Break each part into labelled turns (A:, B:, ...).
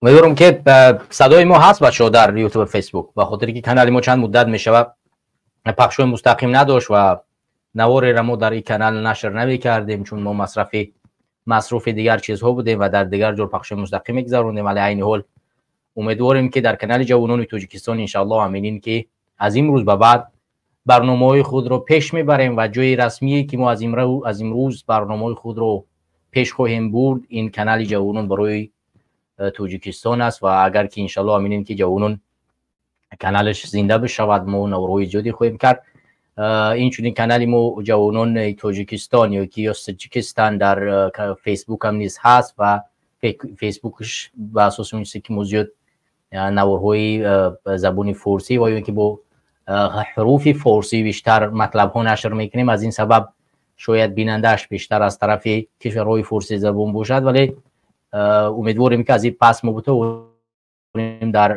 A: Умедворам, ки садои мо ҳаст, бачаҳо, дар Ютуб, Фейсбук, ба хотире ки канали мо чанд муддат мешавад, пахшҳои мустақим надошт ва навореро мо дар ин канал нашр намекардем, чун мо масруфи дигар чизҳо будем ва дар дигар ҷо пахшҳои мустақим мегузарондем. Вале айни ҳол умедворем, ки дар канали Ҷавонони Тоҷикистон, иншааллоҳ, аминин, ки аз имрӯз ба баъд барномаҳои худро пеш мебарем ва ҷои расмие, ки мо аз имрӯз барномаҳои худро пеш хоҳем бурд, ин канали Ҷавонон барои Тоҷикистон аст. Ва агар ки, иншаллоҳ, аминем, ки Ҷавонон каналаш зинда бишавад, мо наворҳои зиёде хоҳем кард. Инчунин канали мо Ҷавонони Тоҷикистон ё ки Yosh Tajikistan дар Фейсбук ҳам низ ҳаст ва Фейсбукш ба асоси он чизе, ки мо зиёд наворҳои забони форсӣ ва ё ки бо ҳуруфи форсӣ бештар матлабҳо нашр мекунем, аз ин сабаб шояд бинандааш бештар аз тарафи кишварҳои форсизабон бошад. Вале умедворем, ки аз ин пас мо битавонем дар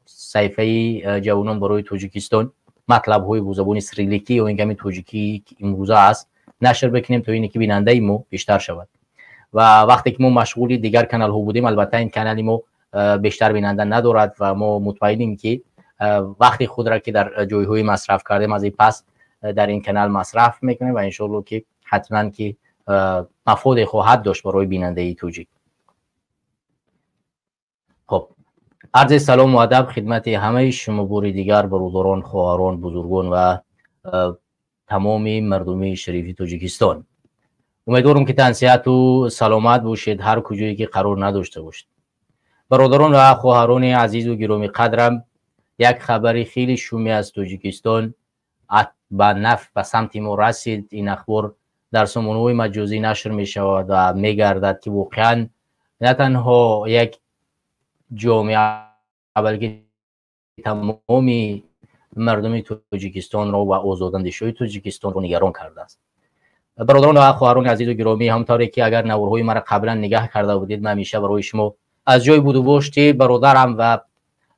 A: саҳифаи Ҷавонон барои Тоҷикистон матлабҳои бо забони сириликӣ ё ин ки ҳамин тоҷикӣ имрӯза аст нашр бикунем, то ине ки бинандаи мо бештар шавад. Ва вақте ки мо машғули дигар каналҳо будем, албатта, ин канали мо бештар бинанда надорад ва мо мутмаинем, ки вақти худро, ки дар ҷойҳои масраф кардем, аз ин пас дар ин канал масраф мекунем ва иншоалло, ки ҳатман ки мафоде хоҳад дошт барои бинандаи тоҷик. Хоб, арзи салому адаб хидмати ҳамаи шумо бори дигар, бародарон, хоҳарон, бузургон ва тамоми мардуми шарифи Тоҷикистон. Умедворам, ки тансиҳату саломат бошед, ҳар куҷое ки қарор надошта бошед. Бародарон ва хоҳарони азизу гиромӣ қадрам, як хабари хеле шуме аз Тоҷикистон ба наф ба самти мо расид. Ин ахбор дар сомонаҳои маҷозӣ нашр мешавад ва мегардад, ки воқеан на танҳо як ҷомеа, балки тамоми мардуми Тоҷикистонро ва озодандешиҳои Тоҷикистонро нигарон кардааст. Бародарон ва хоҳарони азизу гиромӣ, ҳамтавре ки агар наворҳои маро қаблан нигаҳ карда будед, ман ҳамеша барои шумо аз ҷои будубошти бародарам ва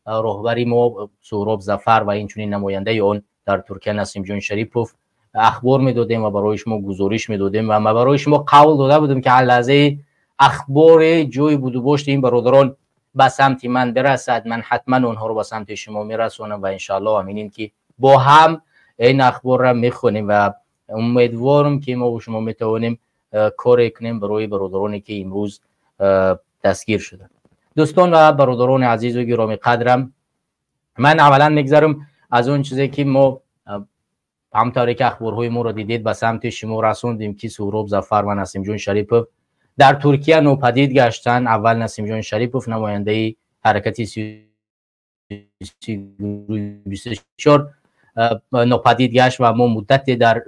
A: роҳбари мо Суҳроб Зафар ва инчунин намояндаи он дар Туркия Насимҷон Шарипов ахбор медодем ва барои шумо гузориш медодем. Ва ман барои шумо қавл дода будам, ки ҳар лаҳзаи ахбори ҷои будубошти ин бародарон ба самти ман бирасад, ман ҳатман онҳоро ба самти шумо мерасонам ва иншааллоҳ, аминин, ки бо ҳам ин ахборро мехонем ва умедворам, ки мо шумо метавонем коре кунем барои бародароне, ки имрӯз дастгир шуданд. Дӯстон ва бародарони азизу гиромӣ қадрам, ман аввалан мегзарам аз он чизе, ки мо ҳамтавре ки ахборҳои моро дидед, ба самти шумо расондем, ки Суҳроб Зафар ва Насимҷон Шарипов дар Туркия нопадид гаштанд. Аввал Насимҷон Шарипов, намояндаи ҳаракати 24, нопадид гашт ва мо муддате дар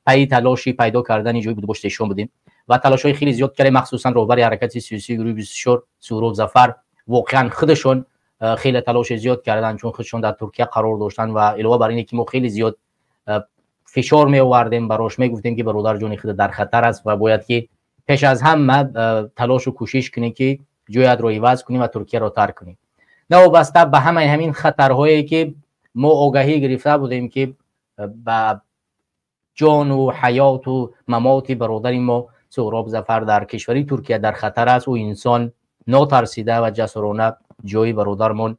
A: пайи талоши пайдо кардани ҷои будубошти эшон будем ва талошҳои хеле зиёд кардем. Махсусан роҳбари ҳаракати сиёсии гурӯҳи 24, Суҳроб Зафар, воқеан худашон хеле талоши зиёд карданд, чун худшон дар Туркия қарор доштанд. Ва илова бар ине ки мо хеле зиёд фишор меовардем барош, мегуфтем, ки бародар, ҷони худ дар хатар аст ва бояд ки пеш аз ҳама талошу кӯшиш кунем, ки ҷоятро иваз кунем ва Туркияро тарк кунем. Новобаста ба ҳамаи ҳамин хатарҳое, ки мо огаҳӣ гирифта будем, ки ба ҷону ҳаёту мамоти бародари мо Суҳроб Зафар дар кишвари Туркия дар хатар аст, ӯ инсон нотарсида ва ҷасурона ҷои бародармон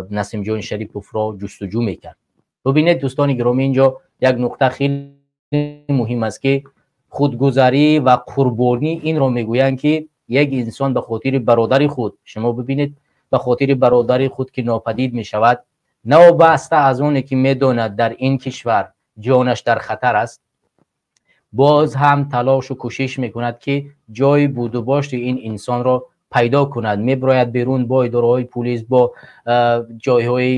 A: Насимҷон Шариповро ҷустуҷӯ мекард. Бубинед, дӯстони гиромӣ, инҷо як нуқта хеле муҳим аст, ки худгузарӣ ва қурбонӣ инро мегӯянд, ки як инсон ба хотири бародари худ, шумо бибинед, ба хотири бародари худ, ки нопадид мешавад, новобаста аз оне ки медонад, дар ин кишвар ҷонаш дар хатар аст, боз ҳам талошу кӯшиш мекунад, ки ҷои будубошти ин инсонро пайдо кунад. Мебирояд берун, бо идораҳои пулис, бо ҷойҳои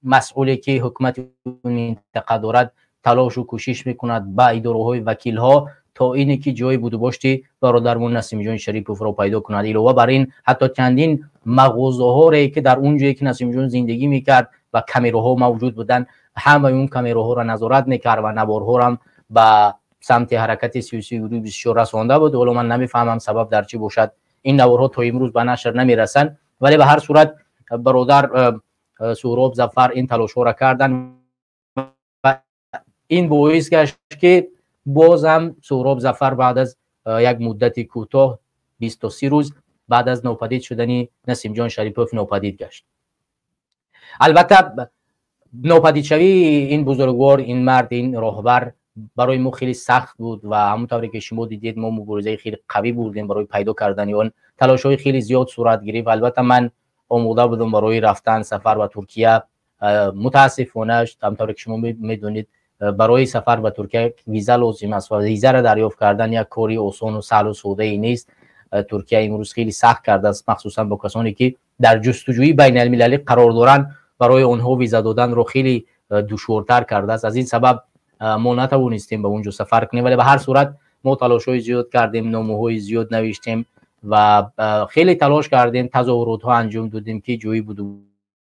A: масъуле, ки ҳукумати минтақа дорад, талошу кӯшиш мекунад, ба идораҳои вакилҳо, то ине ки ҷои будубошти бародармон Насимҷон Шариповро пайдо кунад. Илова бар ин, ҳатто чандин мағозаҳоре, ки дар он ҷое, ки Насимҷон зиндагӣ мекард ва камераҳо мавҷуд буданд, ҳамаи он камераҳоро назорат мекард ва наворҳоро ба самти ҳаракати сиёсии гурӯҳи 24 расонда буд. Ҳоло ман намефаҳмам, сабаб дар чӣ бошад, ин наворҳо то имрӯз ба нашр намерасанд. Вале ба ҳар сурат бародар Суҳроб Зафар ин талошҳоро карданд ва ин боис гашт, ки боз ҳам Суҳроб Зафар баъд аз як муддати кӯтоҳ, 20 то 30 рӯз, بعد از ناپدید شدن نسیم جان شریپوف ناپدید گشت. البته ناپدید شوی این بزرگوار، این مرد، این راهبر برای ما خیلی سخت بود و همونطوری که شما دیدید ما مبارزه خیلی قوی بردیم برای پیدا کردن آن، تلاش‌های خیلی زیاد صورت گرفت. البته من آماده بودم برای رفتن سفر به ترکیه، متاسفانه همونطوری که شما میدونید برای سفر به ترکیه ویزا لازم است و ویزا را دریافت کردن یک کاری آسان و سهل و ساده ای نیست. ترکیه امروز خیلی سخت کرده است، مخصوصا با کسانی که در جستجوی بین المللی قرار دارند، برای آنها ویزا دادن رو خیلی دشوارتر کرده است. از این سبب ما نتوانستیم به اونجا سفر کنیم، ولی به هر صورت ما تلاش‌های زیاد کردیم، نامه‌های زیاد نوشتیم و خیلی تلاش کردیم، تظاهرات ها انجام دادیم که جویی بود و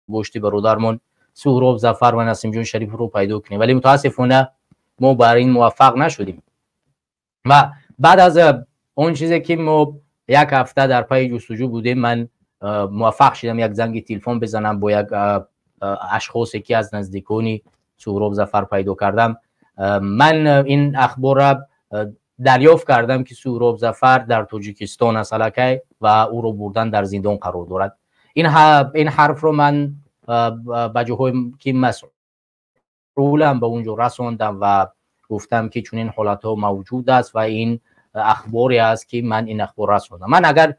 A: باشتی برادرمون سهراب ظفر و نسیم جان شریف رو پیدا کنیم، ولی متاسفانه ما بر این موفق نشدیم. و بعد از اون چیزی که ما یک هفته در پای جستجو بودیم، من موفق شدم یک زنگ تلفن بزنم با یک اشخاصی که از نزدیکانی سهراب ظفر پیدا کردم. من این اخبار را دریافت کردم که سهراب ظفر در تاجیکستان است و او رو بردن در زندان قرار دارد. این حرف رو من به جاهایی که مسئولم به اونجا رساندم و گفتم که چنین حالت ها موجود است و این اخباری است که من این اخبار رساندم. من اگر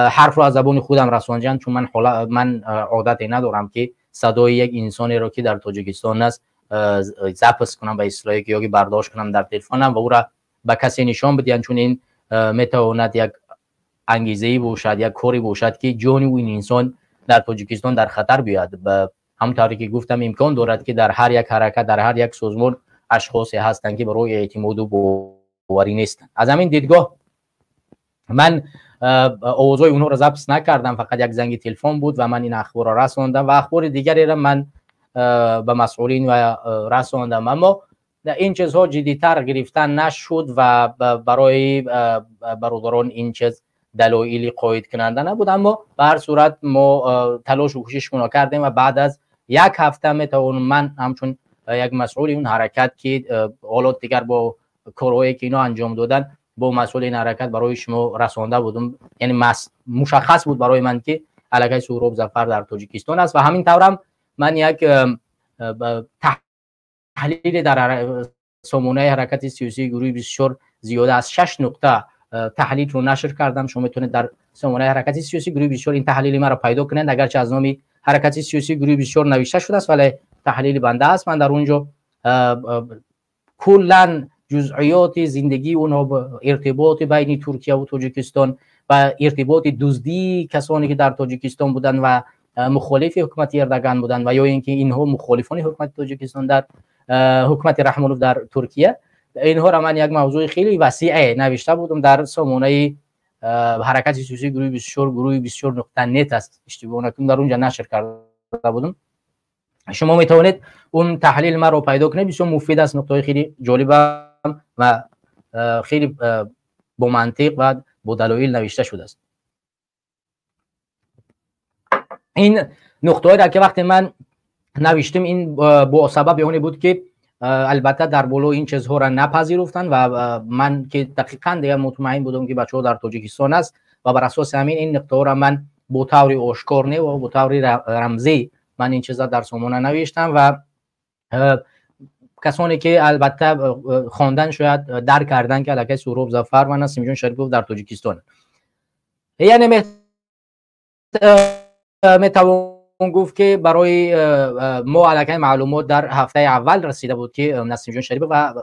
A: حرف رو از زبان خودم رساندم، چون من عادتی ندارم که صدای یک انسانی را که در تاجیکستان است ضبط کنم به اصطلاح یا برداشت کنم در تلفنم و او را به کسی نشان بدیم، چون این میتواند یک انگیزه باشد، یک کاری باشد که جان او این انسان در تاجیکستان در خطر بیاد. همونطوری که گفتم امکان دارد که در هر یک حرکت، در هر یک سازمان اشخاصی هستند که برای اعتماد و باوری نیستند. از همین دیدگاه من آوازهای اونها را ضبط نکردم، فقط یک زنگ تلفن بود و من این اخبار را رساندم و اخبار دیگری را من به مسئولین و رساندم. اما این چیزها جدی‌تر گرفتن نشد و برای برادران این چیز دلایلی قاید کننده نبود. اما به هر صورت ما تلاش و کوشش کردیم و بعد از یک هفته میتوانم من همچون یک مسئول اون حرکت که حالا دیگر با کارهایی که اینا انجام دادن با مسئول این حرکت برای شما رسانده بودم، یعنی مشخص بود برای من که علاقه سهراب ظفر در تاجیکستان است. و همین طورم من یک تحلیل در سامانه حرکت سیاسی گروه 24 زیاده از 6 نقطه تحلیل رو نشر کردم. شما میتونید در سامانه حرکت سیاسی گروه 24 این تحلیل ما رو پیدا کنید، اگرچه از نام حرکت سیاسی گروه 24 نوشته شده است ولی تحلیل بنده است. من در اونجا کلا جزئیات زندگی اونها، ارتباط بین ترکیه و تاجیکستان و ارتباط دزدی کسانی که در تاجیکستان بودن و مخالف حکومت اردوغان بودن و یا اینکه اینها مخالفان حکومت تاجیکستان در حکومت رحمانوف در ترکیه، اینها را من یک موضوع خیلی وسیع نوشته بودم در سامانه حرکت سیاسی گروه 24، گروه 24.net است، اشتباه نکنم در اونجا نشر کرده بودم. شما میتوانید اون تحلیل ما رو پیدا کنید، بسیار مفید است، نقطه‌های خیلی جالب و خیلی با منطق و با دلایل نوشته شده است. این نقطه‌ای را که وقتی من نوشتم این با سبب اونی بود که البته در بالا این چیزها را نپذیرفتن و من که دقیقاً دیگه مطمئن بودم که بچه‌ها در تاجیکستان است و بر اساس همین این نقطه را من با طور آشکار نه و با طور رمزی من این چیزا در سامانه نوشتم و کسانی که البته خواندن شاید درک کردن که علاقه سهراب ظفر و نسیم جان شریپوف در تاجیکستان. یعنی میتوان گفت که برای ما علاقه معلومات در هفته اول رسیده بود که نسیم جان شریپوف و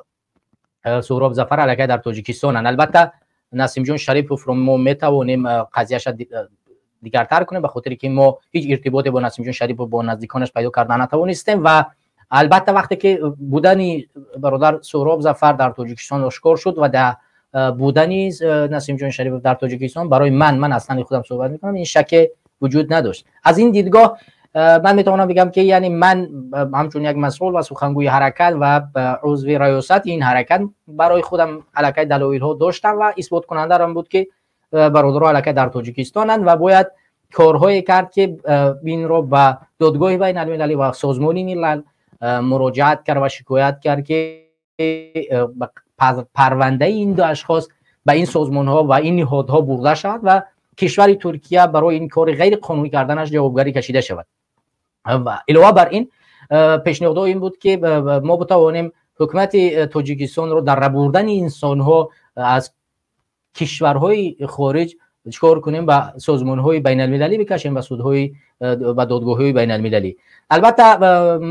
A: سهراب ظفر علاقه در تاجیکستان. البته نسیم جان شریپوف رو ما میتوانیم قضیه‌اش دیگرتر کنیم، به خاطر که ما هیچ ارتباطی با نسیم جان شریپوف با نزدیکانش پیدا کردن نتوانستیم. و البته وقتی که بودن برادر سهراب ظفر در تاجیکستان آشکار شد و در بودن نسیم جان شریپوف در تاجیکستان، برای من اصلا خودم صحبت میکنم، این شک وجود نداشت. از این دیدگاه من میتوانم بگم که یعنی من همچون یک مسئول و سخنگوی حرکت و عضو ریاست این حرکت برای خودم علاقه دلایل ها داشتم و اثبات کننده هم بود که برادرها علاقه در تاجیکستانند و باید کارهایی کرد که این رو به دادگاه بین المللی و سازمان ملل مراجعت کرد و شکایت کرد که پرونده این دو اشخاص به این سازمان ها و این نهادها برده شود و кишвари Туркия барои ин кори ғайриқонунӣ карданаш ҷавобгарӣ кашида шавад. Ва илова бар ин пешниҳодҳо ин буд, ки мо битавонем ҳукумати Тоҷикистонро дар рабурдани инсонҳо аз кишварҳои хориҷ чикор кунем, ба созмонҳои байналмилалӣ бикашем, ба судҳои, ба додгоҳҳои байналмилалӣ. Албатта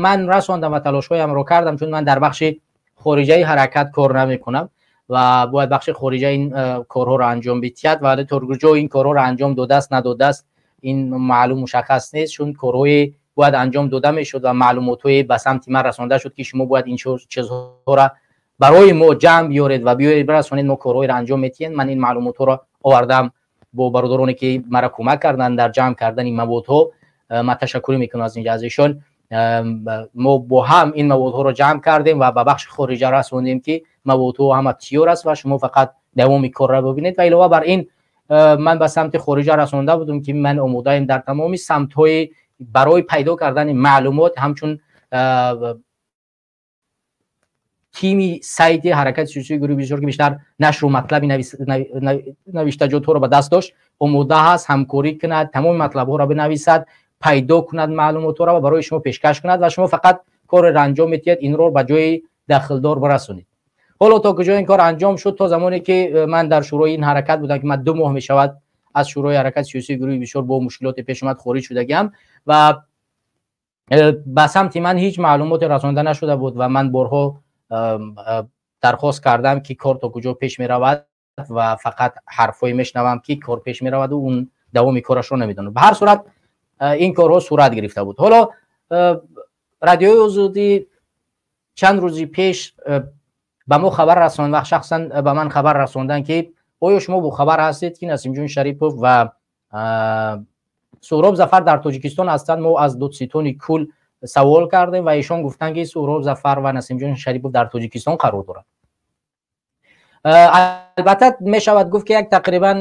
A: ман расондам ва талошҳоямро кардам, чун ман дар бахши хориҷаи ҳаракат кор намекунам ва бояд бахши хориҷа ин корҳоро анҷом бидиҳад ва то куҷо ин корҳоро анҷом додааст, надодааст, ин маълум мушаххас нест, чун корҳои бояд анҷом дода мешуд ва маълумотҳое ба самти ман расонда шуд, ки шумо бояд ин чизҳоро барои мо ҷамъ биёред ва биёред бирасонед, мо корҳоеро анҷом медиҳем. Ман ин маълумотҳоро овардам бо бародароне ки маро кӯмак карданд дар ҷамъ кардани маводҳо. Ман ташаккурӣ мекунам аз инҷа аз эшон. Мо бо ҳам ин маводҳоро ҷамъ кардем ва ба бахши хориҷа расондем, ки маводҳо ҳама тиёр аст ва шумо фақат давоми корро бибинед. Ва илова бар ин ман ба самти хориҷа расонда будам, ки ман омодаем дар тамоми самтҳои барои пайдо кардани маълумот ҳамчун тими сайти ҳаракати сиёсии гурӯҳи 24, ки бештар нашру матлаби навиштаҷотҳоро ба даст дошт, омода ҳаст ҳамкорӣ кунад, тамоми матлабҳоро бинависад, пайдо кунад маълумотҳоро ва барои шумо пешкаш кунад ва шумо фақат корро анҷом медиҳед, инро ба ҷои дахлдор бирасонед. Ҳоло то куҷо ин кор анҷом шуд, то замоне ки ман дар шӯрои ин ҳаракат будам, ки ман 2 моҳ мешавад аз шӯрои ҳаракати сиёсии гурӯҳи 24 бо мушкилоте пеш омад хориҷ шудагиам ва ба самти ман ҳеҷ маълумоте расонда нашуда буд ва ман борҳо дархост кардам, ки кор то куҷо пеш меравад ва фақат ҳарфҳое мешунавам, ки кор пеш мераваду он давоми корашро намедонам. Ба ҳар сурат ин корҳо сурат гирифта буд. Ҳоло Радиои Озодӣ чанд рӯзи пеш ба мо хабар расонд ва шахсан ба ман хабар расонданд, ки оё шумо бохабар ҳастед, ки Насимҷон Шарипов ва Суҳроб Зафар дар Тоҷикистон ҳастанд? Мо аз додситони кул савол кардем ва эшон гуфтанд, ки Суҳроб Зафар ва Насимҷон Шарипов дар Тоҷикистон қарор доранд. Албатта мешавад гуфт, ки як тақрибан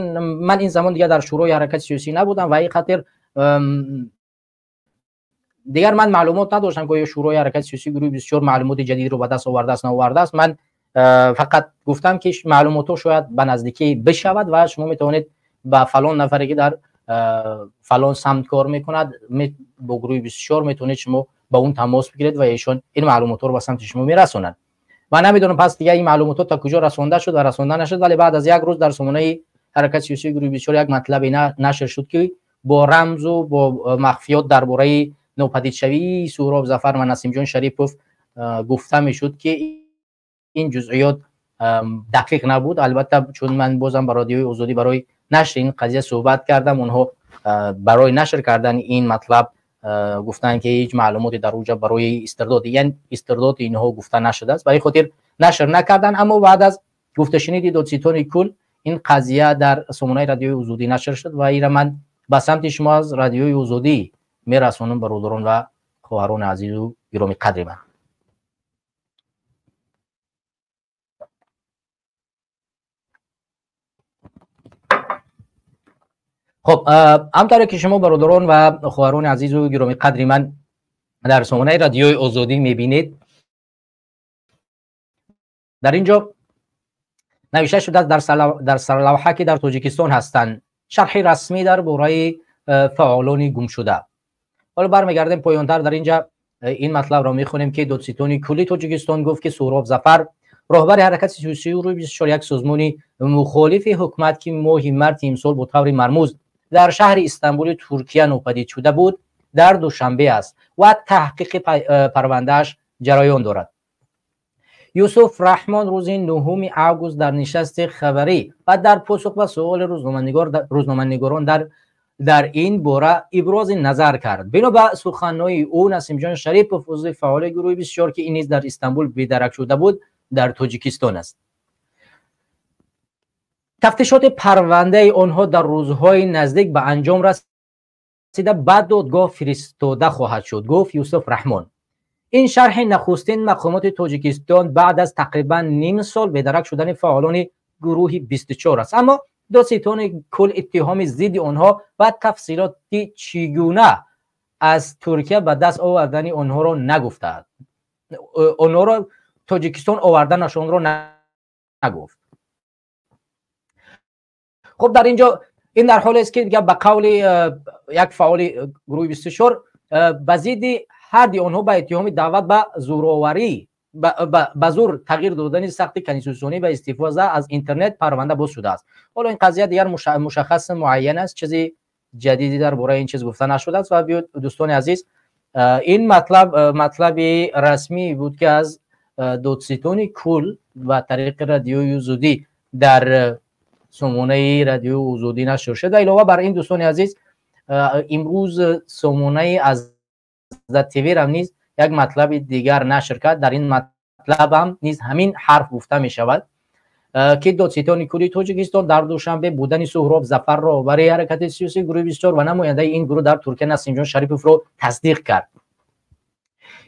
A: ман ин замон дигар дар шӯрои ҳаракати сиёсӣ набудам ва ин хотир дигар ман маълумот надоштам, ки оё шӯрои ҳаракати сиёсии гурӯҳи 24 маълумоти ҷадидро ба даст овардааст, наовардааст. Ман фақат гуфтам, ки маълумотҳо шояд ба наздикӣ бишавад ва шумо метавонед ба фалон нафаре, ки дар фалон самт кор мекунад бо гурӯҳи 24, метавонед шумо ба он тамос бигиред ва эшон ин маълумотҳоро ба самти шумо мерасонанд. Ман намедонам пас дигар ин маълумотҳо то куҷо расонда шуд ва расонда нашуд, вале баъд аз як рӯз дар сомонаи ҳаракати сиёсии гурӯҳи 24 як матлабе нашр шуд, ки бо рамзу бо махфиёт дар бораи нопадидшавии Суҳроб Зафар ва Насимҷон Шарипов гуфта мешуд, ки ин ҷузъиёт дақиқ набуд. Албатта чун ман бозам ба Радиои Озодӣ барои нашри ин қазия суҳбат кардам, онҳо барои нашр кардани ин матлаб гуфтанд, ки ҳеҷ маълумоте дар уҷа барои истирдоди, яъне истирдоди инҳо гуфта нашудааст, ба ин хотир нашр накарданд. Аммо баъд аз гуфташуниди додситони кул ин қазия дар сомонаи Радиои Озодӣ нашр шуд ва инро ман ба самти шумо аз Радиои Озодӣ мерасонам, бародарон ва хоҳарони азизу гиромӣ қадри ман. Хоб, ҳамтавре ки шумо бародарон ва хоҳарони азизу гиромӣ қадри ман дар сомонаи Радиои Озодӣ мебинед, дар ин ҷо навишта шудааст дар сарлавҳа, ки дар Тоҷикистон ҳастанд, шарҳи расмӣ дар бораи фаъолони гумшуда. Ҳоло бармегардем поёнтар, дар ин ҷа ин матлабро мехонем, ки додситони кулли Тоҷикистон гуфт, ки Суҳроб Зафар, роҳбари ҳаракати сиёсии гурӯҳи 24, як созмони мухолифи ҳукумат, ки моҳи марти имсол бо таври мармуз дар шаҳри Истанбули Туркия нопадид шуда буд, дар Душанбе аст ва таҳқиқи парвандааш ҷараён дорад. Юсуф Раҳмон рӯзи 9 август дар нишасти хабарӣ ва дар посух ба суоли рӯзноманигорон дар ин бора ибрози назар кард. Бино ба суханҳои ӯ, Насимҷон Шарипов, узви фаъоли гурӯҳи 24, ки ин низ дар Истанбул бедарак шуда буд, дар Тоҷикистон аст. Тафтишоти парвандаи онҳо дар рӯзҳои наздик ба анҷом расида ба додгоҳ фиристода хоҳад шуд, гуфт Юсуф Раҳмон. Ин шарҳи нахустин мақомоти Тоҷикистон баъд аз тақрибан ним сол бедарак шудани фаъолони гурӯҳи 24 аст. Аммо додситони кул иттиҳоми зидди онҳо ва тафсилоти чӣ гуна аз Туркия ба даст овардани онҳоро нагуфтааст. Онҳоро Тоҷикистон оварданашонро нагуфт. Хуб, дар ин ҷо Ин дар ҳоле аст ки дигар ба қавли як фаъоли гурӯҳи 24 ба зидди ҳарди онҳо ба иттиҳоми даъват ба зӯроварӣ ба зӯр тағйир додани сахти конститутсионӣ ва истифода аз интернет парванда боз шудааст. Ҳоло ин қазия дигар мушаххас муайян аст, чизи ҷадиде дар бораи ин чиз гуфта нашудааст. Ва биёед, дӯстони азиз, ин матлаб матлаби расмӣ буд, ки аз додситони кул ба тариқи Радиои Озодӣ дар сомонаи Радиои Озодӣ нашр шуд. Ва илова бар ин, дӯстони азиз, имрӯз сомонаи Азда ТВ низ як матлаби дигар нашр кард. Дар ин матлаб ҳам низ ҳамин ҳарф гуфта мешавад, ки додситони кулли Тоҷикистон дар Душанбе будани Суҳроб Зафар, роҳбари ҳаракати сиёсии гурӯҳи 24 ва намояндаи ин гурӯҳ дар Туркия Насимҷон Шариповро тасдиқ кард.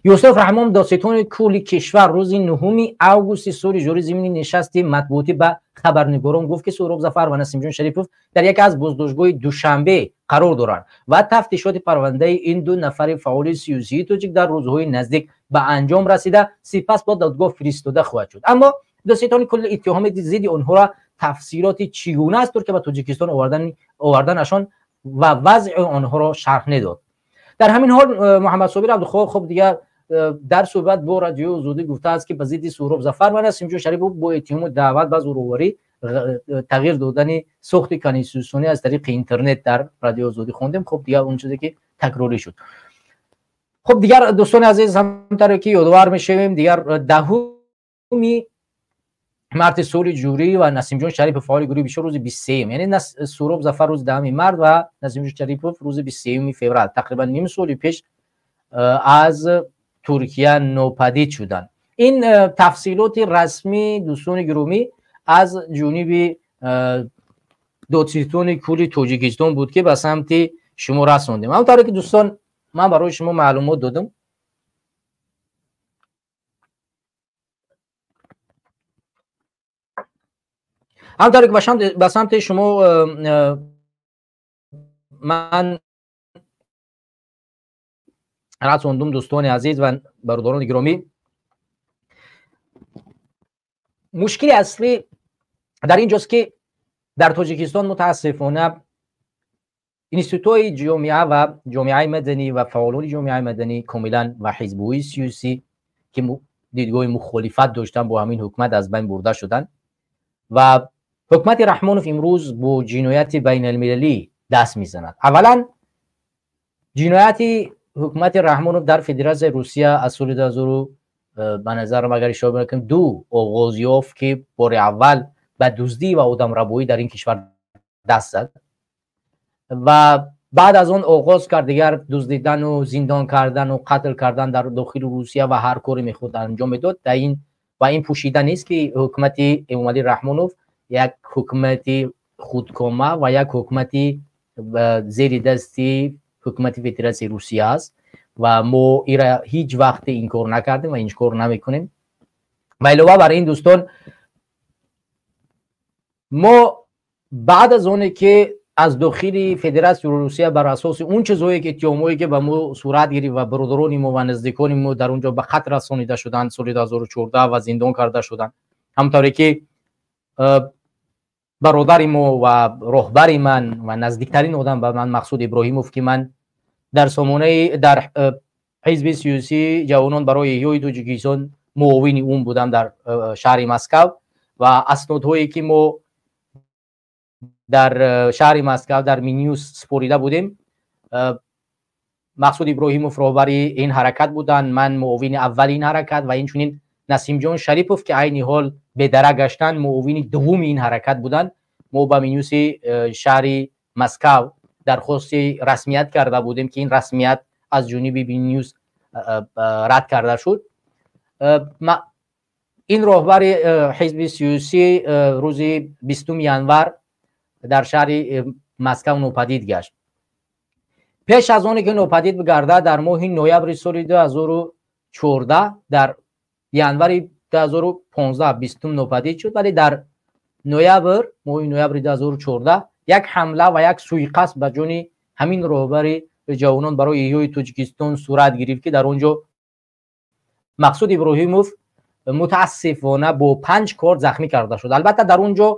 A: Юсуф Раҳмон, додситони кулли кишвар, рӯзи 9 августи соли ҷорӣ зимни нишасти матбуотӣ ба хабарнигорон гуфт, ки Суҳроб Зафар ва Насимҷон Шарипов дар яке аз боздоштгоҳи Душанбе қарор доранд ва тафтишоти парвандаи ин ду нафари фаъоли сиёсии тоҷик дар рӯзҳои наздик ба анҷом расида, сипас ба додгоҳ фиристода хоҳад шуд. Аммо додситони кулли иттиҳоми зидди онҳоро, тафсилоти чӣ гуна аз Туркия ба Тоҷикистон оварданашон ва вазъи онҳоро шарҳ недод. Дар ҳамин ҳол Муҳаммадсобир Абдухоҳ, хуб, дигар дар суҳбат бо Радиои Озодӣ гуфтааст, ки ба зидди Суҳроб Зафар ва Насимҷон Шарипов бо иттиҳоми даъват ба зӯроварӣ, тағйир додани сохти конститутсионӣ аз тариқи интернет дар Радиои Озодӣ хондем. Хуб, дигар он чизе ки такрорӣ шуд. Хуб, дигар, дӯстони азиз, ҳамтаре ки ёдовар мешавем, дигар 10 марти соли ҷорӣ ва Насимҷон Шарипов, фаъоли гурӯҳи 24, рӯзи 23-юм, яъне Суҳроб Зафар рӯзи 10 март ва Насимҷон Шарипов рӯзи 23 феврал, тақрибан ним соли пеш аз Туркия нопадид шуданд. Ин тафсилоти расмӣ, дӯстони гиромӣ, аз ҷониби додситони кулли Тоҷикистон буд, ки ба самти шумо расондем. Ҳамтавре ки, дӯстон, ман барои шумо маълумот додам, ҳамтавре ки ба самти шумо ман расондум, дӯстони азиз ва бародарони гиромӣ, мушкили аслӣ дар ин ҷост, ки дар Тоҷикистон мутаассифона институтҳои ҷомеа ва ҷомеаи маданӣ ва фаъолони ҷомеаи маданӣ комилан ва ҳизбҳои сиёсӣ, ки дидгоҳи мухолифат доштанд бо ҳамин ҳукумат, аз байн бурда шуданд ва ҳукумати Раҳмонов имрӯз бо ҷинояти байналмилалӣ даст мезанад. Аввалан, ҷинояти ҳукумати Раҳмонов дар Федератсияи Русия аз соли 2000, ба назарам, агар ишора бикунем, ду оғоз ёфт, ки бори аввал ба дуздӣ ва одамрабоӣ дар ин кишвар даст зад ва баъд аз он оғоз кард дигар дуздидану зиндон кардану қатл кардан дар дохили Русия ва ҳар коре мехоҳад анҷом медод. Дар ин ва ин пӯшида нест, ки ҳукумати Эмомалӣ Раҳмонов як ҳукумати худкома ва як ҳукумати зери дасти ҳукумати Федератсияи Русия аст ва мо ира ҳеҷ вақте инкор накардем ва инкор намекунем. Ва илова бар ин, дӯстон, мо баъд аз оне ки аз дохили Федератсияи Русия бар асоси он чизҳое ки иттиҳомҳое ки ба мо сурат гирифт ва бародарони мо ва наздикони мо дар он ҷо ба қатл расонида шуданд соли 2014 ва зиндон карда шуданд, ҳамтавре ки бародари мо ва роҳбари ман ва наздиктарин одам ба ман, Мақсуд Иброҳимов, ки ман дар сомонаи дар ҳизби сиёсии Ҷавонон барои эҳёи Тоҷикистон муовини ӯ будам дар шаҳри Москав ва аснодҳое ки мо дар шаҳри Москав дар Минюст супорида будем, Мақсуд Иброҳимов роҳбари ин ҳаракат буданд, ман муовини аввали ин ҳаракат ва инчунин Насимҷон Шарипов, ки айни ҳол бедарак гаштанд, муовини дуввуми ин ҳаракат буданд. Мо ба Минюсти шаҳри Москав дархости расмият карда будем, ки ин расмият аз ҷониби Минюст рад карда шуд. Ин роҳбари ҳизби сиёсӣ рӯзи 20 январ дар шаҳри Москав нопадид гашт. Пеш аз оне ки нопадид бигардад, дар моҳи ноябри соли 2014, дар январи 2015 20 нопадид шуд, вале дар ноябр, моҳи ноябри 2014 як ҳамла ва як суиқасд ба ҷони ҳамин роҳбари Ҷавонон барои эҳёи Тоҷикистон сурат гирифт, ки дар он ҷо Мақсуд Иброҳимов мутаассифона бо панҷ корд захмӣ карда шуд. Албатта, дар он ҷо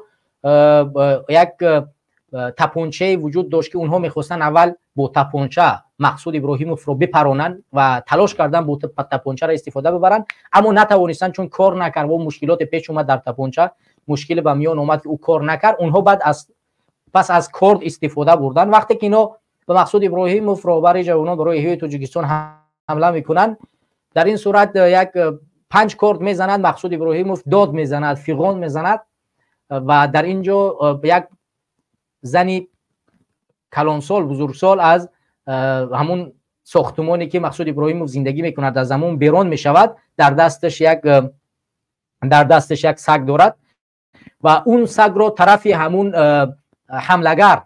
A: як тапончае вуҷуд дошт, ки онҳо мехостанд аввал бо тапонча Мақсуд Иброҳимовро бипаронанд ва талош карданд бо тапончаро истифода бибаранд, аммо натавонистанд, чун кор накард ва мушкилоте пеш омад. Дар тапонча мушкиле ба миён омад, ки ӯ кор накард. Онҳо баъд аз пас аз корд истифода бурданд. Вақте ки ино ба Мақсуд Иброҳимов, роҳбари ҷавонон барои эҳёи Тоҷикистон, ҳамла мекунанд, дар ин сурат як панҷ корд мезанад, Мақсуд Иброҳимов дод мезанад, фиғон мезанад ва дар ин ҷо як зани калонсол, бузургсол аз ҳамун сохтумоне, ки Мақсуд Иброҳимов зиндагӣ мекунад, аз ҳамун берун мешавад. Дар дасташ як саг дорад ва он сагро тарафи ҳамун ҳамлагар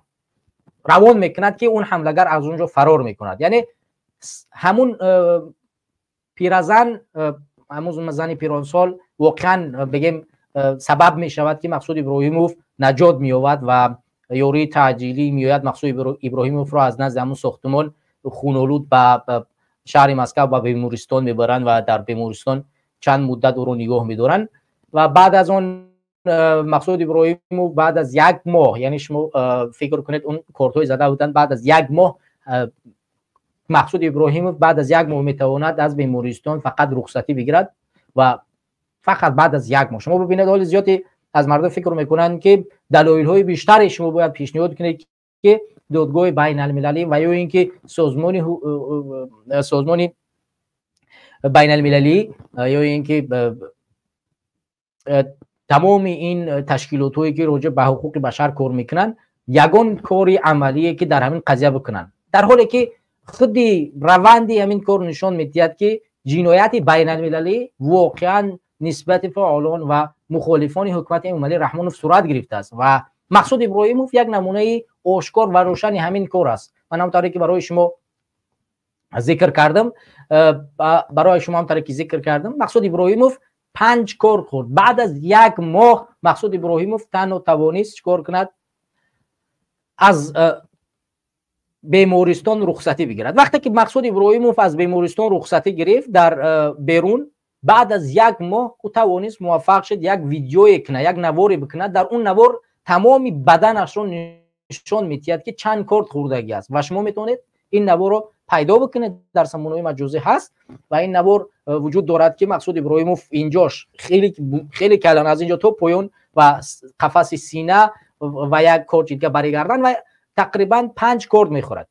A: равон мекунад, ки он ҳамлагар аз он ҷо фарор мекунад. Яъне ҳамун пиразан, ҳамун зани пиронсол воқеан бигем сабаб мешавад, ки Мақсуд Иброҳимов наҷот меёбад ва ёрии таъҷилӣ меояд, Мақсуд Иброҳимовро аз назди ҳамун сохтумон хунолуд ба шаҳри Москав, ба бемористон мебаранд ва дар бемористон чанд муддат ӯро нигоҳ медоранд. Ва баъд аз он Мақсуд Иброҳимов баъд аз як моҳ, яъне шумо фикр кунед, он кортҳои зада буданд, баъд аз як моҳ Мақсуд Иброҳимов баъд аз як моҳ метавонад аз бемористон фақат рухсатӣ бигирад ва фақат баъд аз як моҳ. Шумо бибинед, ҳоли зиёде аз мардум фикр мекунанд, ки далоилҳои бештаре шумо бояд пешниҳод кунед, ки додгоҳи байналмилалӣ ва ё ин ки созмони байналмилалӣ ё ин ки тамоми ин ташкилотҳое, ки роҷеъ ба ҳуқуқи башар кор мекунанд, ягон кори амалие ки дар ҳамин қазия бикунанд, дар ҳоле ки худи раванди ҳамин кор нишон медиҳад, ки ҷинояти байналмилалӣ воқеан нисбати фаъолон ва мухолифони ҳукумати Эмомалӣ Раҳмонов сурат гирифтааст ва Мақсуд Иброҳимов як намунаи ошкор ва рӯшани ҳамин кор аст. Ман ҳамтавре ки барои шумо зикр кардам, барои шумо ҳамтавре ки зикр кардам, Мақсуд Иброҳимов панҷ корд хӯрд. Баъд аз як моҳ Мақсуд Иброҳимов танҳо тавонист чӣ кор кунад? Аз бемористон рухсатӣ бигирад. Вақте ки Мақсуд Иброҳимов аз бемористон рухсатӣ гирифт, дар берун баъд аз як моҳ ӯ тавонист, муваффақ шуд, як видеое кунад, як наворе бикунад. Дар он навор тамоми баданашро нишон медиҳад, ки чанд корд хӯрдагӣ аст, ва шумо метавонед ин наворро пайдо бикунед, дар самонаҳои маҷозӣ ҳаст ва ин навор вуҷуд дорад, ки Мақсуд Иброҳимов инҷош хеле калон, аз инҷо то поён ва қафаси сина ва як корд дига бари гардан ва тақрибан панҷ корд мехӯрад.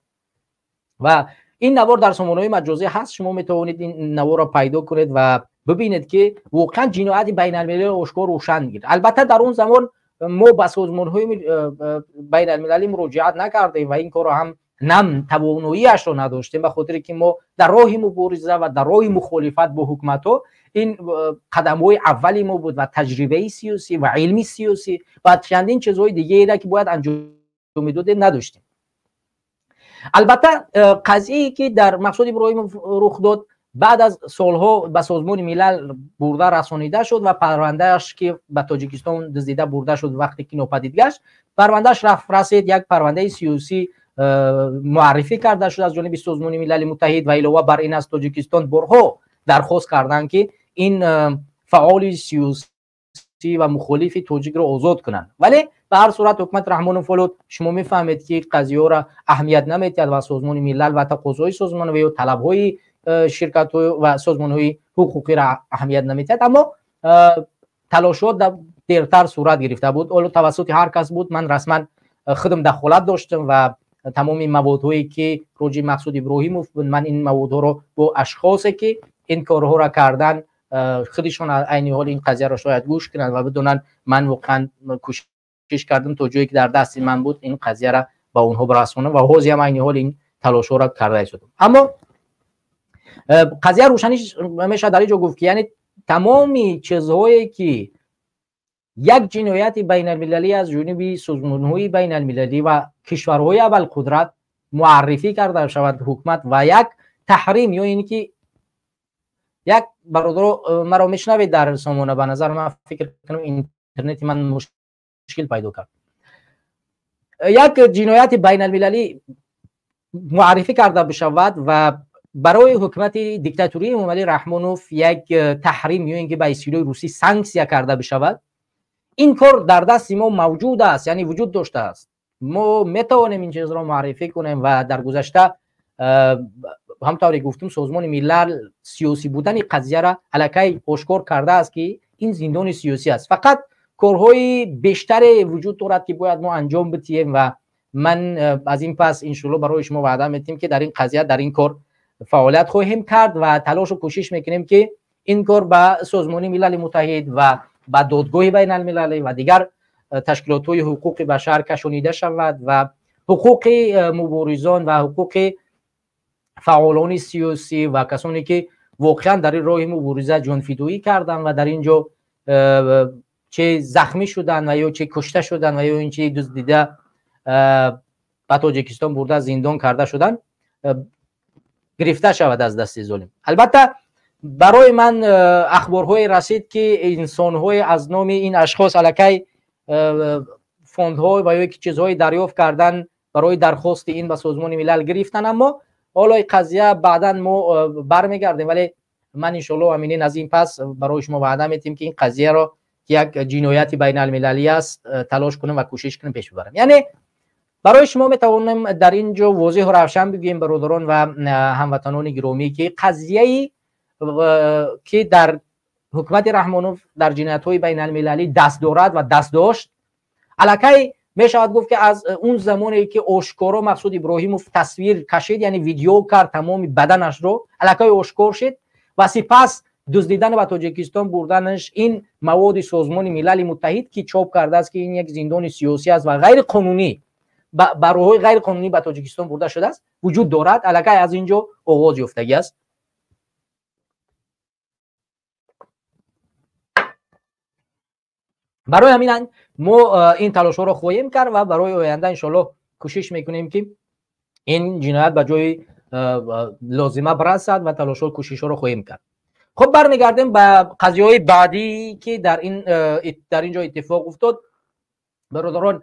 A: Ва ин навор дар сомонаҳои маҷозӣ ҳаст. Шумо метавонед ин наворро пайдо кунед ва бибинед, ки воқеан ҷинояти байналмилалӣ ошкор рӯшан гирд. Албатта, дар он замон мо ба созмонҳои байналмилалӣ муроҷиат накардем ва ин корро ҳам нам тавоноиашро надоштем, ба хотире ки мо дар роҳи мубориза ва дар роҳи мухолифат бо ҳукуматҳо ин қадамҳои аввали мо буд ва таҷрибаи сиёсӣ ва илми сиёсӣ ва чандин чизҳои дигаера, ки бояд анҷом медодем, надоштем. Албатта, қазияе ки дар Мақсуд Иброҳимов рух дод, баъд аз солҳо ба Созмони Милал бурда расонида шуд ва парвандааш, ки ба Тоҷикистон дуздида бурда шуд, вақте ки нопадид гашт, парвандааш рафт расид, як парвандаи сиёсӣ муаррифӣ карда шуд аз ҷониби Созмони Милали Муттаҳид. Ва илова бар ин, аз Тоҷикистон борҳо дархост карданд, ки ин фаъоли сиёсӣ ва мухолифи тоҷикро озод кунанд. Вале ба ҳар сурат ҳукумати Раҳмонов ҳоло шумо мефаҳмед, ки қазияҳоро аҳамият намедиҳад ва Созмони Милал ва тақозои созмон ва ё талабҳои ширкатҳо ва созмонҳои ҳуқуқиро аҳамият намедиҳад. Аммо талошҳо дертар сурат гирифта буд, ҳоло тавассути ҳар кас буд. Ман расман худам дахолат доштам ва тамоми маводҳое, ки роҷи Мақсуд Иброҳимов буд, ман ин маводҳоро бо ашхосе, ки ин корҳоро кардан, худишон айни ҳол ин қазияро шояд гӯш кунанд ва бидонанд, ман воқеан кӯшиш кардам, то ҷое ки дар дасти ман буд, ин қазияро ба онҳо барасонам ва ҳозиам айни ҳол ин талошҳоро карда истодам. Аммо қазия рӯшанӣ мешавад дар ин ҷо гуфт, ки яъне тамоми чизҳое, ки як ҷинояти байналмилалӣ аз ҷониби созмонҳои байналмилалӣ ва кишварҳои абарқудрат муаррифӣ карда шавад ҳукумат ва як таҳрим ё ин ки як бародаро, маро мешунавед дар сомона? Ба назар ман фикр кунам, интернети ман мушкил пайдо кард. Як ҷинояти байналмилалӣ муаррифӣ карда бишавад ва барои ҳукумати диктатурии Эмомалӣ Раҳмонов як таҳрим ё ин ки ба истилоҳи русӣ санксия карда бишавад, ин кор дар дасти мо мавҷуд аст, яъне вуҷуд доштааст. Мо метавонем ин чизро муаррифӣ кунем ва дар гузашта ҳамтавре гуфтум, Созмони Милал сиёсӣ будани қазияро аллакай ошкор кардааст, ки ин зиндони сиёсӣ аст. Фақат корҳои бештаре вуҷуд дорад, ки бояд мо анҷом бидиҳем ва ман аз ин пас иншоалло барои шумо ваъда медиҳем, ки дар ин қазия, дар ин кор фаъолият хоҳем кард ва талошу кӯшиш мекунем, ки ин кор ба Созмони Милали Муттаҳид ва ба Додгоҳи Байналмилалӣ ва дигар ташкилотҳои ҳуқуқи башар кашонида шавад ва ҳуқуқи муборизон ва ҳуқуқи фаъолони сиёсӣ ва касоне ки воқеан дар ин роҳи мубориза ҷонфидоӣ карданд ва дар ин ҷо чӣ захмӣ шуданд ва ё чӣ кушта шуданд ва ё ин чи дуздида ба Тоҷикистон бурда зиндон карда шуданд, гирифта шавад аз дасти золим. Албатта, барои ман ахборҳое расид, ки инсонҳое аз номи ин ашхос аллакай фондҳо ва ё ки чизҳое дарёфт кардан барои дархости ин ба Созмони Милал гирифтан. Аммо ҳоло қазия баъдан мо бармегардем, вале ман иншоалло аминин аз ин пас барои шумо ваъда медиҳем, ки ин қазияро, ки як ҷинояти байналмилалӣ аст, талош кунем ва кӯшиш кунем пеш бибарем. Яъне барои шумо метавонем дар ин ҷо возеҳу равшан бигӯем, бародарон ва ҳамватанони гиромӣ, ки қазияи ки дар ҳукумати Раҳмонов дар ҷиноятҳои байналмилалӣ даст дорад ва даст дошт, аллакай мешавад гуфт, ки аз он замоне ки ошкоро Мақсуд Иброҳимов тасвир кашид, яъне видео кард тамоми баданашро, аллакай ошкор шид ва сипас дуздидан ба Тоҷикистон бурданаш ин маводи Созмони Милали Муттаҳид, ки чоп кардааст, ки ин як зиндони сиёсӣ аст ва ғайриқонунӣ, ба роҳҳои ғайриқонунӣ ба Тоҷикистон бурда шудааст, вуҷуд дорад, аллакай аз ин ҷо оғоз ёфтагӣ аст. Барои ҳамин мо ин талошҳоро хоҳем кард ва барои оянда иншоалло кӯшиш мекунем, ки ин ҷиноят ба ҷои лозима барасад ва талошҳо, кӯшишҳоро хоҳем кард. Хуб, бармегардем ба қазияҳои баъдӣ, ки дар ин ҷо иттифоқ уфтод. Бародарон,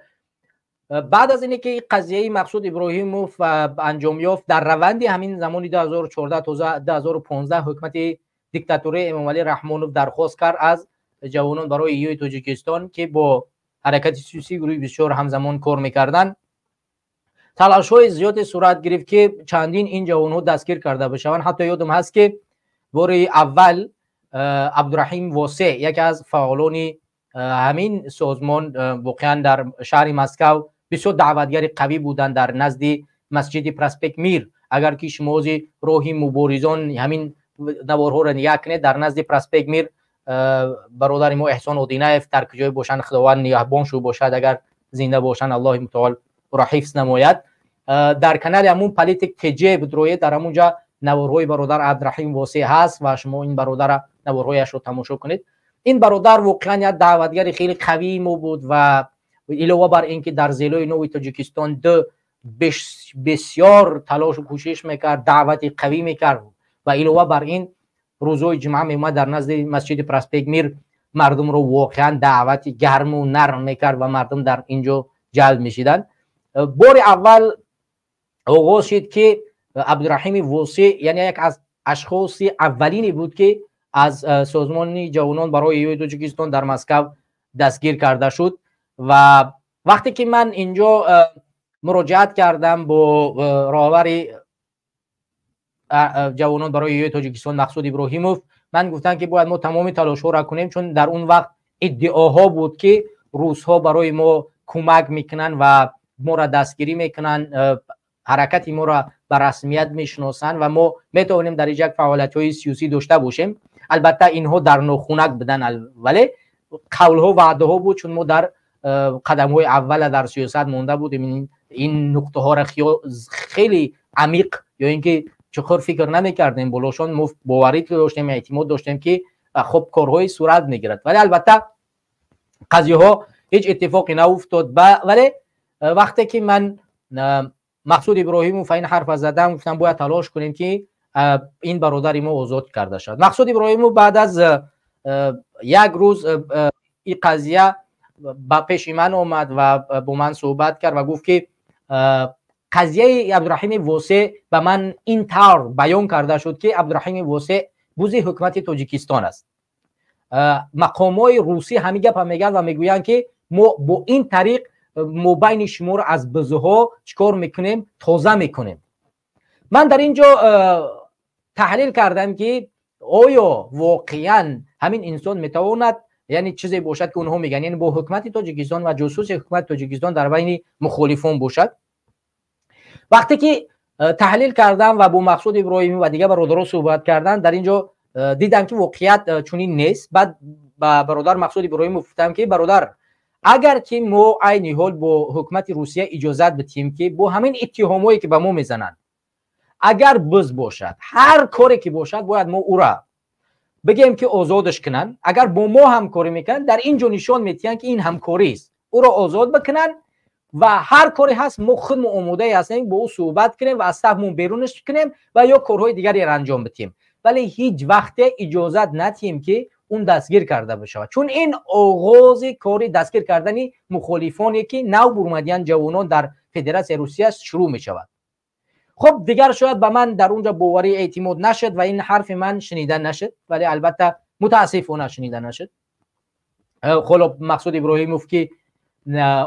A: баъд аз ине ки қазияи Мақсуд Иброҳимов анҷом ёфт, дар раванди ҳамин замони 2014 то 2015 ҳукумати диктатории Эмомалӣ Раҳмонов дархост кард аз Ҷавонон барои эҳёи Тоҷикистон, ки бо ҳаракати сиёсии гурӯҳи 24 ҳамзамон кор мекарданд. Талошҳои зиёде сурат гирифт, ки чандин ин ҷавонҳо дастгир карда бишаванд. Ҳатто ёдам ҳаст, ки бори аввал Абдураҳим Восе, яке аз фаъолони ҳамин созмон, воқеан дар шаҳри Москав бисёр даъватгари қавӣ буданд, дар назди масҷиди Проспект Мир, агар ки шумо ози роҳи муборизон ҳамин наворҳоро нигоҳ кунед, дар назди Проспект Мир бародари мо Эҳсон Одинаев, дар куҷое бошанд, Худованд нигаҳбон шу бошад, агар зинда бошанд, Аллоҳи мутаол ӯро ҳифз намояд, дар канали ҳамун Политик ТЖ бидроед, дар ҳамунҷа наворҳои бародар Абдураҳим Восеъ ҳаст ва шумо ин бародара наворҳояшро тамошо кунед. Ин бародар воқеан як даъватгари хеле қавии мо буд ва илова бар ин ки дар Зелои Нави Тоҷикистон ду бисёр талошу кӯшиш мекард, даъвати қавӣ мекард ва илова бар ин рӯзҳои ҷумъа меомад дар назди масҷиди Проспект Мир, мардумро воқеан даъвати гарму нарм мекард ва мардум дар ин ҷо ҷалб мешиданд. Бори аввал оғоз шид, ки Абдураҳими Восеъ, яъне як аз ашхоси аввалине буд, ки аз Созмони Ҷавонон барои эҳёи Тоҷикистон дар Москав дастгир карда шуд. Ва вақте ки ман инҷо муроҷиат кардам бо роҳбари Ҷавонон барои эҳёи Тоҷикистон Мақсуд Иброҳимов, ман гуфтам, ки бояд мо тамоми талошҳоро кунем, чун дар он вақт иддаоҳо буд, ки русҳо барои мо кӯмак мекунанд ва моро дастгирӣ мекунанд, ҳаракати моро ба расмият мешиносанд ва мо метавонем дар инҷа фаъолиятҳои сиёсӣ дошта бошем. Албатта, инҳо дар нохунак буданд, вале қавлҳо, ваъдаҳо буд, чун мо дар қадамҳои аввала дар сиёсат монда будем, ин нуқтаҳоро хеле амиқ ё ин ки чуқур фикр намекардем болошон. Мо боварӣ доштем, эътимод доштем, ки хуб корҳои сурат мегирад, вале албатта қазияҳо ҳеҷ иттифоқе науфтод. Вале вақте ки ман Мақсуд Иброҳимов ин ҳарфа задам, гуфтам, бояд талош кунем, ки ин бародари мо озод карда шавад. Мақсуд Иброҳимов баъд аз як рӯз ин қазия ба пеши ман омад ва бо ман суҳбат кард ва гуфт, ки қазияи Абдураҳими Восеъ ба ман ин тавр баён карда шуд, ки Абдураҳими Восеъ бузи ҳукумати Тоҷикистон аст. Мақомҳои русӣ ҳамин гапа мегӯянд ва мегӯянд, ки мо бо ин тариқ
B: мобайни шуморо аз бизҳо чӣ кор мекунем, тоза мекунем. Ман дар ин ҷо таҳлил кардам, ки оё воқеан ҳамин инсон метавонад, яъне чизе бошад, ки онҳо мегӯянд, яъне бо ҳукумати Тоҷикистон ва ҷосуси ҳукумати Тоҷикистон дар байни мухолифон бошад. Вақте ки таҳлил кардам ва бо Мақсуд Иброҳимӣ ва дигар бародарон суҳбат кардан, дар ин ҷо дидам, ки воқеият чунин нест. Баъд ба бародар Мақсуд Иброҳимов гуфтам, ки бародар, агар ки мо айни ҳол бо ҳукумати Русия иҷозат бидиҳем, ки бо ҳамин иттиҳомое, ки ба мо мезананд, агар биз бошад, ҳар коре ки бошад, бояд мо ӯра бигем, ки озодаш кунанд. Агар бо мо ҳамкорӣ мекунанд, дар ин ҷо нишон медиҳанд, ки ин ҳамкорист, ӯро озод бикунанд ва ҳар коре ҳаст, мо худмо омодае ҳастем бо ӯ суҳбат кунем ва аз сафмон берунаш кунем ва ё корҳои дигареро анҷом бидиҳем, вале ҳеҷ вақте иҷозат надиҳем, ки он дастгир карда бишавад, чун ин оғози кори дастгир кардани мухолифоне, ки нав бурмадиянд, ҷавонон дар Федератсияи Русия шурӯъ мешавад. Хуб, дигар шояд ба ман дар унҷа боварӣ, эътимод нашуд ва ин ҳарфи ман шунида нашуд, вале албатта, мутаассифона, шунида нашуд. Ҳоло Мақсуд Иброҳимов, ки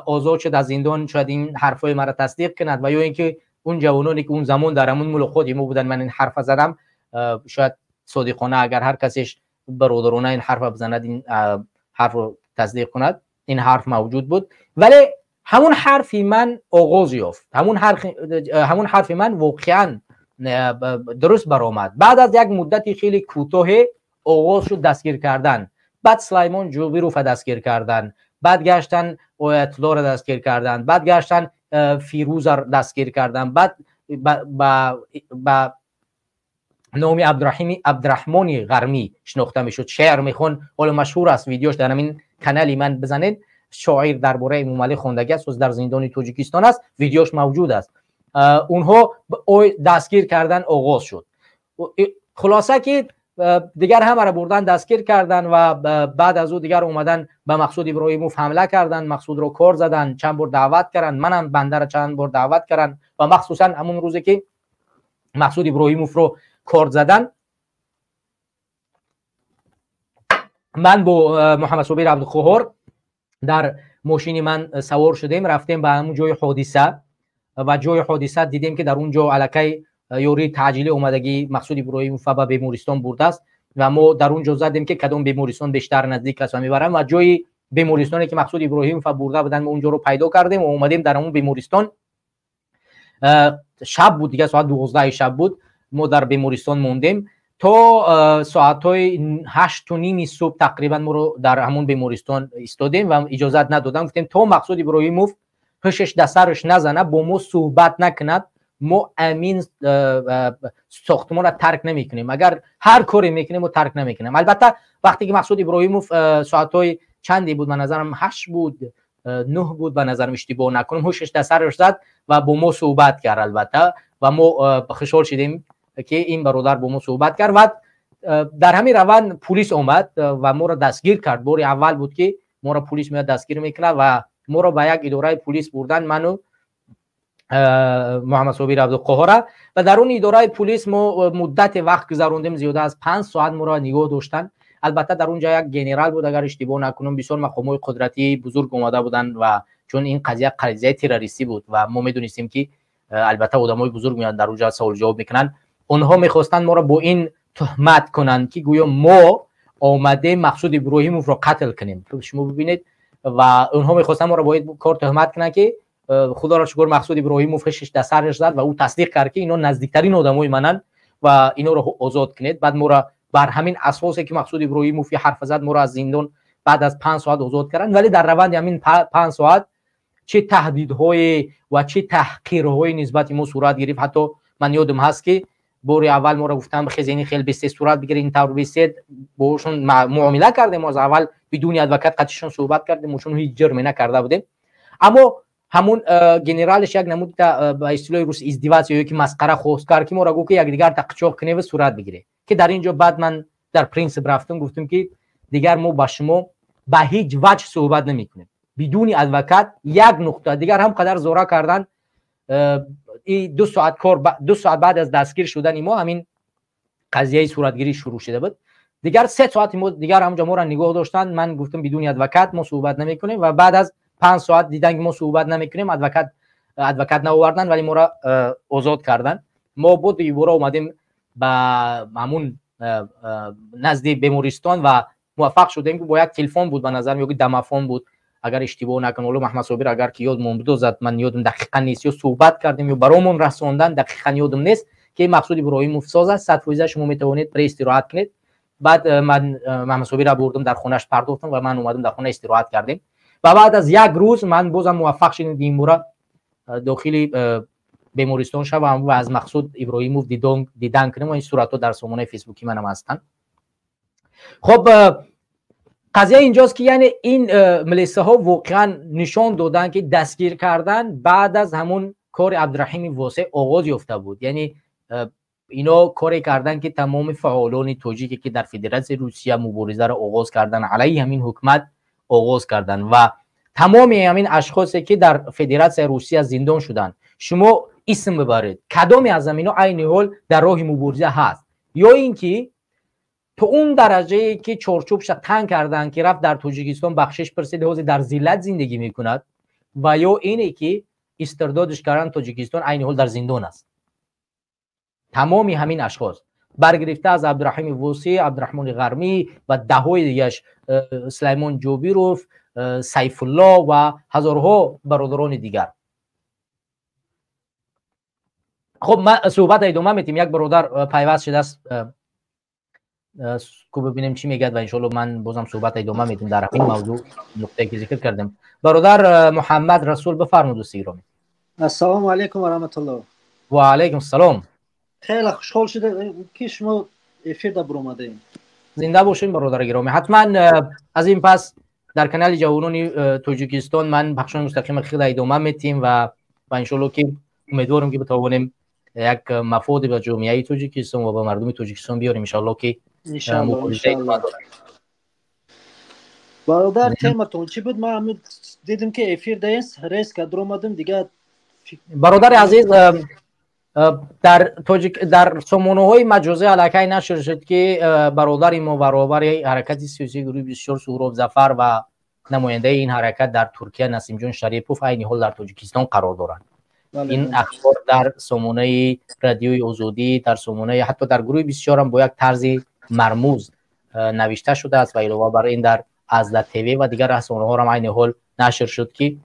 B: озод шуд аз зиндон, шояд ин ҳарфҳои маро тасдиқ кунад ва ё ин ки он ҷавононе, ки он замон дар ҳамун мулоқоти мо буданд, ман ин ҳарфа задам, шояд содиқона, агар ҳар касеш бародарона ин ҳарфа бизанад, ин ҳарфро тасдиқ кунад, ин ҳарф мавҷуд буд. Вале ҳамун ҳарфи ман оғоз ёфт, ҳамун ҳарфи ман воқеан дуруст баромад. Баъд аз як муддати хеле кӯтоҳе оғоз шуд дастгир кардан. Баъд Сулаймон Ҷобирова дастгир кардан, баъд гаштан Оятуллоро дастгир кардан, баъд гаштан Фирӯза дастгир кардан, баъд ба номи Абдураҳими Абдураҳмони Ғармӣ шинохта мешуд, шеър мехон, ҳоло машҳур аст видеош, дар ҳамин канали ман бизанед, шоир дар бораи Эмомалӣ хондагӣ аст, дар зиндони Тоҷикистон аст, видеош мавҷуд аст. Онҳо дастгир кардан оғоз шуд. Хулоса, ки дигар ҳамаро бурдан дастгир кардан ва баъд аз ӯ дигар омадан ба Мақсуд Иброҳимов ҳамла кардан, Мақсудро кор задан, чанд бор даъват карданд, манам бандаро чанд бор даъват карданд ва махсусан ҳамун рӯзе, ки Мақсуд Иброҳимовро кор задан, ман бо Муҳаммадсобир Абдуқоҳор дар мошини ман савор шудем, рафтем ба ҳамун ҷои ҳодиса ва ҷои ҳодиса дидем, ки дар он ҷо аллакай ёрии таъҷилӣ омадагӣ Мақсуд Иброҳимов ба бемористон бурдааст ва мо дар он ҷо задем, ки кадом бемористон бештар наздик аст ва мебарам ва ҷои бемористоне, ки Мақсуд Иброҳимов бурда буданд, мо он ҷоро пайдо кардем ва омадем дар ҳамун бемористон. Шаб буд дигар, соат 12-и шаб буд. Мо дар бемористон мондем то соатҳои 8:30 субҳ тақрибан. Моро дар ҳамун бемористон истодем ва иҷозат надодам. Гуфтем, то Мақсуд Иброҳимов ҳушаш дар сараш назана, бо мо суҳбат накунад, мо амин сохтмонро тарк намекунем. Агар ҳар коре мекунем, мо тарк намекунем. Албатта, вақте ки Мақсуд Иброҳимов соатҳои чанде буд, ба назарам 8 буд, 9 буд, ба назарам, иштибоҳ накунам, ҳушаш дар сараш зад ва бо мо суҳбат кард, албатта, ва мо хушҳол шудем, ки ин бародар бо мо суҳбат кард. Ва дар ҳамин раванд пулис омад ва моро дастгир кард. Бори аввал буд, ки моро пулис меояд, дастгир мекунад ва моро ба як идораи пулис бурдан, ману Муҳаммадсобир Абдуқоҳора. Ва дар он идораи пулис мо муддате вақт гузарондем, зиёда аз 5 соат моро нигоҳ доштанд. Албатта, дар он ҷо як генерал буд, агар иштибоҳ накунам, бисёр мақомҳои қудратии бузург омада буданд ва чун ин қазия қазияи террористӣ буд ва мо медонистем, ки албатта одамои бузург меоянд, дар он ҷо саволу ҷавоб мекунанд. Онҳо мехостанд моро бо ин туҳмат кунанд, ки гӯё мо омадем Мақсуд Иброҳимовро қатл кунем. Шумо бибинед, ва онҳо мехостанд моро бо ин кор туҳмат кунанд, ки худоро шукр, Мақсуд Иброҳимов ҳушаш дар сараш зад ва ӯ тасдиқ кард, ки ино наздиктарин одамои мананд ва иноро озод кунед. Баъд моро бар ҳамин асосе, ки Мақсуд Иброҳимов ҳарф зад, моро аз зиндон баъд аз 5 соат озод карданд. Вале дар раванди ҳамин 5 соат чӣ таҳдидҳое ва чӣ таҳқирҳое нисбати мо сурат гирифт! Ҳатто ман ёдам ҳаст, ки бори аввал моро гуфтам, хезени хел бистед, сурат бигиред, ин тавр бистед. Бошон муомила кардем, аз аввал бидуни адвокат қатишон суҳбат кардем, ошон ҳеҷ ҷирме накарда будем. Аммо ҳамун генералиш як намуд, ба истилоҳи рус, издеваться ё ки масқара хост кард, ки моро гуфт, ки якдигар тақчоқ кунед ва сурат бигиред, ки дар ин ҷо баъд ман дар принсип рафтам, гуфтам, ки дигар мо ба шумо ба ҳеҷ ваҷҳ суҳбат намекунем бидуни адвокат, як нуқта. Дигар ҳам қадар зора кардан, 2 соат кор, 2 соат баъд аз дастгир шудани мо ҳамин қазияи суратгирӣ шурӯъ шуда буд. Дигар 3 соати мо дигар ҳамҷо моро нигоҳ доштанд. Ман гуфтам, бидуни адвокат мо суҳбат намекунем. Ва баъд аз 5 соат дидан ки мо суҳбат намекунем, адвокат наовардан, вале моро озод кардан. Мо бо дубора омадем ба ҳамун назди бемористон ва муваффақ шудем, ки бо як телефон буд, ба назар меояд, домофон буд, агар иштибоҳ накунам, ҳоло Маҳмад Собир агар ки ёдмон бидозад, ман ёдам дақиқан нест, ё суҳбат кардем ё баромон расондан, дақиқан ёдам нест, ки Мақсуд Иброҳимов соз аст, 100% шумо метавонед барои истироҳат кунед. Баъд ман Маҳмад Собирро бурдам, дар хонааш пардохтам ва ман омадам, дар хона истироҳат кардем. Ва баъд аз як рӯз ман бозам муваффақ шудем димбора дохили бемористон шавам ва аз Мақсуд Иброҳимов дидан кунем ва ин суратҳо дар сомонаи фейсбуки манам ҳастанд. Хоб, қазия инҷост, ки яъне ин милисаҳо воқеан нишон доданд, ки дастгир кардан баъд аз ҳамун кори Абдураҳими Восеъ оғоз ёфта буд. Яъне ино коре карданд, ки тамоми фаъолони тоҷике, ки дар Федератсияи Русия муборизаро оғоз карданд, алайҳи ҳамин ҳукумат оғоз карданд ва тамоми ҳамин ашхосе, ки дар Федератсияи Русия зиндон шуданд, шумо исм бибаред, кадоме аз ҳамино айни ҳол дар роҳи мубориза ҳаст? Ё ин ки то он дараҷае, ки чорчӯбша танг карданд, ки рафт дар Тоҷикистон бахшиш пурсид, ҳозир дар зиллат зиндагӣ мекунад, ва ё ине ки истирдодиш кардан Тоҷикистон, айни ҳол дар зиндон аст. Тамоми ҳамин ашхос, баргирифта аз Абдураҳими Восеъ, Абдураҳмони Ғармӣ ва даҳҳои дигаш, Сулаймон Ҷобиров, Сайфулло ва ҳазорҳо бародарони дигар. Хуб, ман суҳбатро идома медиҳем. Як бародар пайваст шудааст, ку бибинем, чӣ мегӯяд, ва иншоалло ман бозам суҳбатро идома медиҳем дар ҳамин мавзӯъ, нуқтае ки зикр кардем. Бародар Муҳаммад Расул, бифармуд, дӯсти гиромӣ.
C: Ассалому алайкум ва раҳматуллоҳ.
B: Ва алайкум ассалом.
C: Хеле хушҳол шуда, ки шумо эфирда буромадаем.
B: Зинда бошем, бародари гиромӣ. Ҳатман аз ин пас дар канали Ҷавонони Тоҷикистон ман пахшони мустақими хеле идома медиҳем ва иншоалло ки умедворам, ки битавонем як мафоде ба ҷомеаи Тоҷикистон ва ба мардуми Тоҷикистон биёрем, иншоалло ки.
C: Бародар, тематон чӣ буд? Ман дидим, ки эфир даест, резко дуромадам дигар.
B: Бародари азиз, дар тоҷик дар сомонаҳои маҷозӣ аллакай нашр шуд, ки бародари мо ва роҳбари ҳаракати сиёсии гурӯҳи 24 Суҳроб Зафар ва намояндаи ин ҳаракат дар Туркия Насимҷон Шарипов айни ҳол дар Тоҷикистон қарор доранд. Ин ахбор дар сомонаи Радиои Озодӣ, дар сомонаи, ҳатто дар гурӯҳи 24-ам бо як тарзи мармуз навишта шудааст ва илова бар ин дар Азла ТВ ва дигар расонаҳоам айни ҳол нашр шуд, ки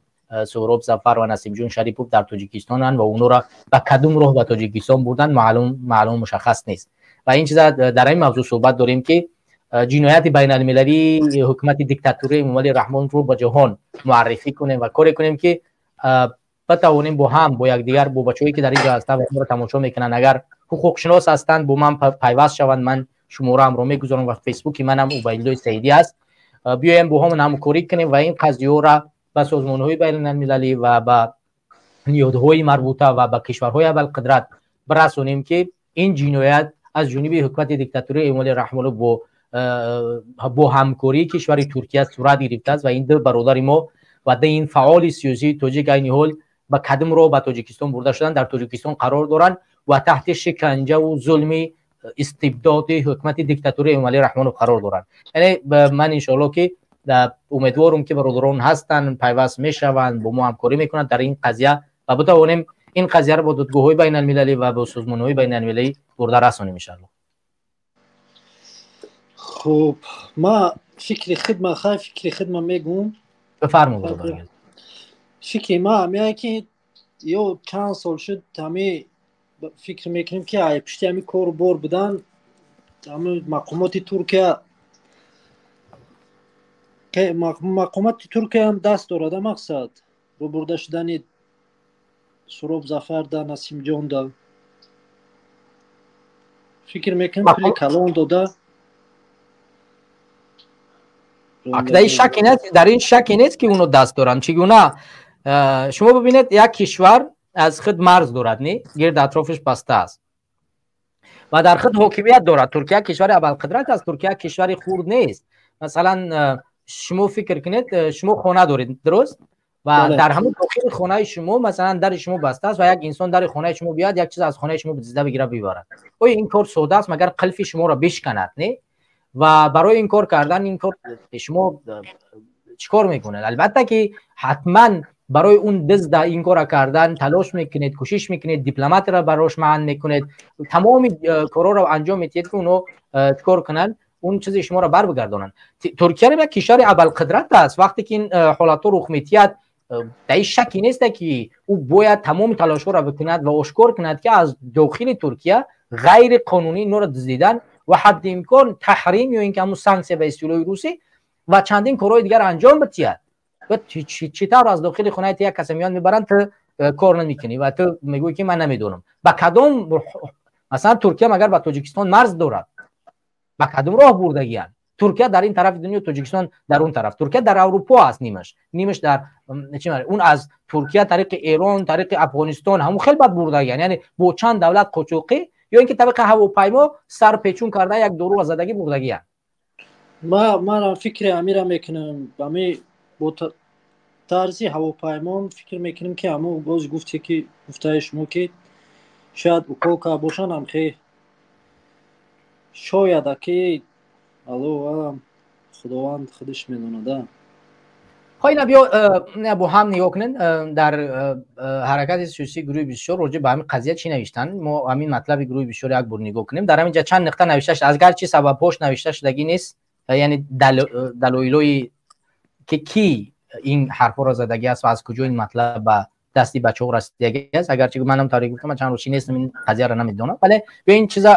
B: Суҳроб Зафар ва Насимҷон Шарипов дар Тоҷикистонанд ва онҳоро ба кадом роҳ ба Тоҷикистон бурданд, маълум мушаххас нест. Ва ин чиза дар ин мавзӯъ суҳбат дорем, ки ҷинояти байналмилалии ҳукумати диктатурии Эмомалӣ Раҳмонро ба ҷаҳон муаррифӣ кунем ва коре кунем, ки битавонем бо ҳам, бо якдигар, бо бачаҳое, ки дар ин ҷо ҳастанд ва моро тамошо мекунанд, агар ҳуқуқшинос ҳастанд, бо ман пайваст шаванд. Ман шумораамро мегузорам ва фейсбуки манам Убайдуллои Саидӣ аст. Биёем, бо ҳам ҳамкорӣ кунем ва ин қазияҳоро ба созмонҳои байналмилалӣ ва ба ниҳодҳои марбута ва ба кишварҳои абарқудрат бирасонем, ки ин ҷиноят аз ҷониби ҳукумати диктатурии Эмомалӣ Раҳмонов бо ҳамкории кишвари Туркия сурат гирифтааст ва ин ду бародари мо ва ду ин фаъоли сиёсии тоҷик айни ҳол ба кадом роҳ ба Тоҷикистон бурда шуданд, дар Тоҷикистон қарор доранд ва таҳти шиканҷаву зулми истибдоди ҳукумати диктатурии Эмомалӣ Раҳмонов қарор доранд. Яъне ман иншоалло ки умедворам, ки бародарон ҳастанд, пайваст мешаванд, бо мо ҳамкорӣ мекунанд дар ин қазия ва битавонем ин қазияро бо додгоҳҳои байналмилалӣ ва бо созмонҳои байналмилалӣ бурда расонем, иншоалло.
C: Хуб, ма фикри хидма, хай, фикри хидма мегӯм.
B: Бифармуд, бародар.
C: Фикри ма ҳамяе, ки ё чанд сол шуд, ҳами фикр мекунем, ки ай пушти ҳами кору бор будан ҳами мақомоти Туркияам даст дорада, мақсад рӯбурда шудани Суроб Зафарда, Насимҷонда, фикр мекунем, пули калон дода.
B: Шаке нест, дар ин шаке нест, ки уно даст доранд. Чӣ гуна? Шумо бибинед, як кишвар аз худ марз дорад, не, гирд атрофиш баста аст ва дар худ ҳокимият дорад. Туркия кишвари абарқудрат аст, Туркия кишвари хурд нест. Масалан, шумо фикр кунед, шумо хона доред, дуруст? Ва дар ҳамон дохили хонаи шумо, масалан, дари шумо баста аст ва як инсон дари хонаи шумо биёяд, як чиз аз хонаи шумо дуздида бигира, бибарад. Оё ин кор сода аст? Магар қилфи шуморо бишканад, не? Ва барои ин кор кардан, ин кор шумо Чикор мекунед? Албатта ки ҳатман барои он дизда ин кора кардан талош мекунед, кӯшиш мекунед, дипломатро барош маън мекунед, тамоми корҳоро анҷом медиҳед, ки онҳо чикор кунанд, он чизи шуморо бар бигардонанд. Туркия як кишвари абарқудрат аст. Вақте ки ин ҳолатҳо рух медиҳад, дар ин шакке нест, ки ӯ бояд тамоми талошҳоро бикунад ва ошкор кунад, ки аз дохили Туркия ғайриқонунӣ инҳоро дуздидан ва ҳадди имкон таҳрим ё ин ки ҳамун санксия ба истилоҳи русӣ ва чандин корҳои дигар анҷом бидиҳад. Чӣ тавр аз дохили хонаи ту як каса меён мебаранд, ту кор намекунӣ ва ту мегӯӣ, ки ман намедонам ба кадом? Масалан, Туркия магар ба Тоҷикистон марз дорад? Ба кадом роҳ бурдагиянд? Туркия дар ин тарафи дунё, Тоҷикистон дар он тараф. Туркия дар Аврупо аст, нимаш дар он аз Туркия тариқи Эрон, тариқи Афғонистон ҳамун хел бад бурдагиянд, яъне бо чанд давлат қочоқӣ ё ин ки тариқи ҳавопаймо сар печун карда, як дору задагӣ бурдагиянд.
C: Манам фикри амира мекунам, ами бо тарзи ҳавопаймон фикр мекунем, ки ҳамо боз гуфте, ки гуфтаи шумо, ки шояд уколка бошанд, ҳамхе шояд, аки Аллоҳу алам, Худованд худаш медонада.
B: Хо, ина биё бо ҳам нигоҳ кунед, дар ҳаракати сиёсии гурӯҳи 24 роҷеъ ба ҳамин қазия чӣ навиштанд. Мо ҳамин матлаби гурӯҳи 24 як бор нигоҳ кунем. Дар ҳамин ҷа чанд нуқта навишта шуда, агарчи сабабҳош навишта шудагӣ нест, яъне далоилои ки ин ҳарфҳоро задагӣ аст ва аз куҷо ин матлаб ба дасти бачаҳо расидагӣ аст. Агарчи манам тавре гуфтам, ман чанд рӯз чӣ нестам, ин қазияро намедонам, вале биё ин чиза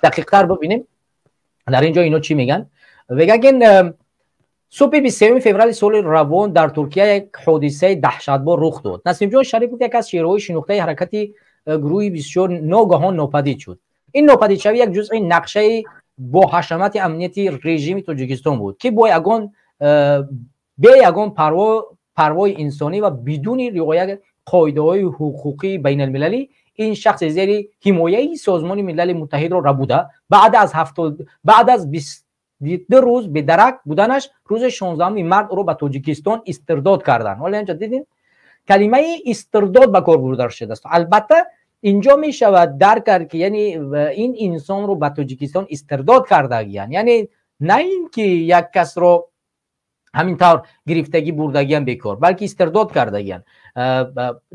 B: дақиқтар бибинем. Дар ин ҷо ино чӣ мегӯянд? Мегӯянд, ки субҳи 23 феврали соли равон дар Туркия як ҳодисаи даҳшатбор рух дод. Насимҷон Шарипов, як аз чеҳраҳои шинохтаи ҳаракати гурӯҳи 24, ногаҳон нопадид шуд. Ин нопадидшавӣ як ҷузъи нақшаи бо ҳашамати амнияти режими Тоҷикистон буд, ки бо ягон бе ягон парвои инсонӣ ва бидуни риояи қоидаҳои ҳуқуқии байналмилалӣ ин шахси зери ҳимояи Созмони Милали Муттаҳидро рабуда, баъд аз 22 рӯз бедарак буданаш рӯзи 16 март ӯро ба Тоҷикистон истирдод карданд. Ҳола инҷо дидем, калимаи истирдод ба кор бурда шудааст. Албатта, инҷо мешавад дарк кард, ки яъне ин инсонро ба Тоҷикистон истирдод кардагиянд, яъне на ин ки як касро ҳамин тавр гирифтагӣ бурдагиам бекор, балки истирдод кардагиянд.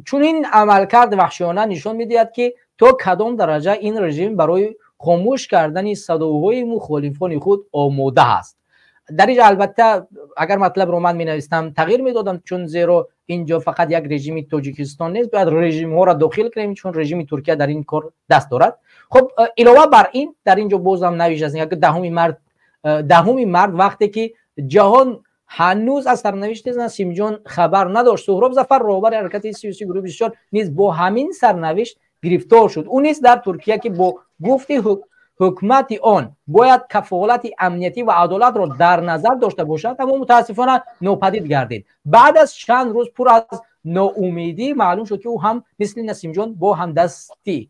B: Чунин амалкард ваҳшиёна нишон медиҳад, ки то кадом дараҷа ин режим барои хомӯш кардани садоҳои мухолифони худ омода аст. Дар инҷо, албатта, агар матлабро ман менавистам, тағйир медодам, чун зеро инҷо фақат як режими Тоҷикистон нест, бояд режимҳоро дохил кунем, чун режими Туркия дар ин кор даст дорад. Хуб, илова бар ин, дар инҷо бозам навишт, 10 март, 10 март, вақте ки ҷаҳон ҳанӯз аз сарнавишти Насимҷон хабар надошт, Суҳроб Зафар, роҳбари ҳаракати сиёсии гурӯҳи 24, низ бо ҳамин сарнавишт гирифтор шуд. Ӯ низ дар Туркия, ки бо гуфти ҳукумати он бояд кафолати амниятӣ ва адолатро дар назар дошта бошад, аммо мутаассифона нопадид гардид. Баъд аз чанд рӯз пур аз ноумедӣ маълум шуд, ки ӯ ҳам мисли Насимҷон бо ҳамдастии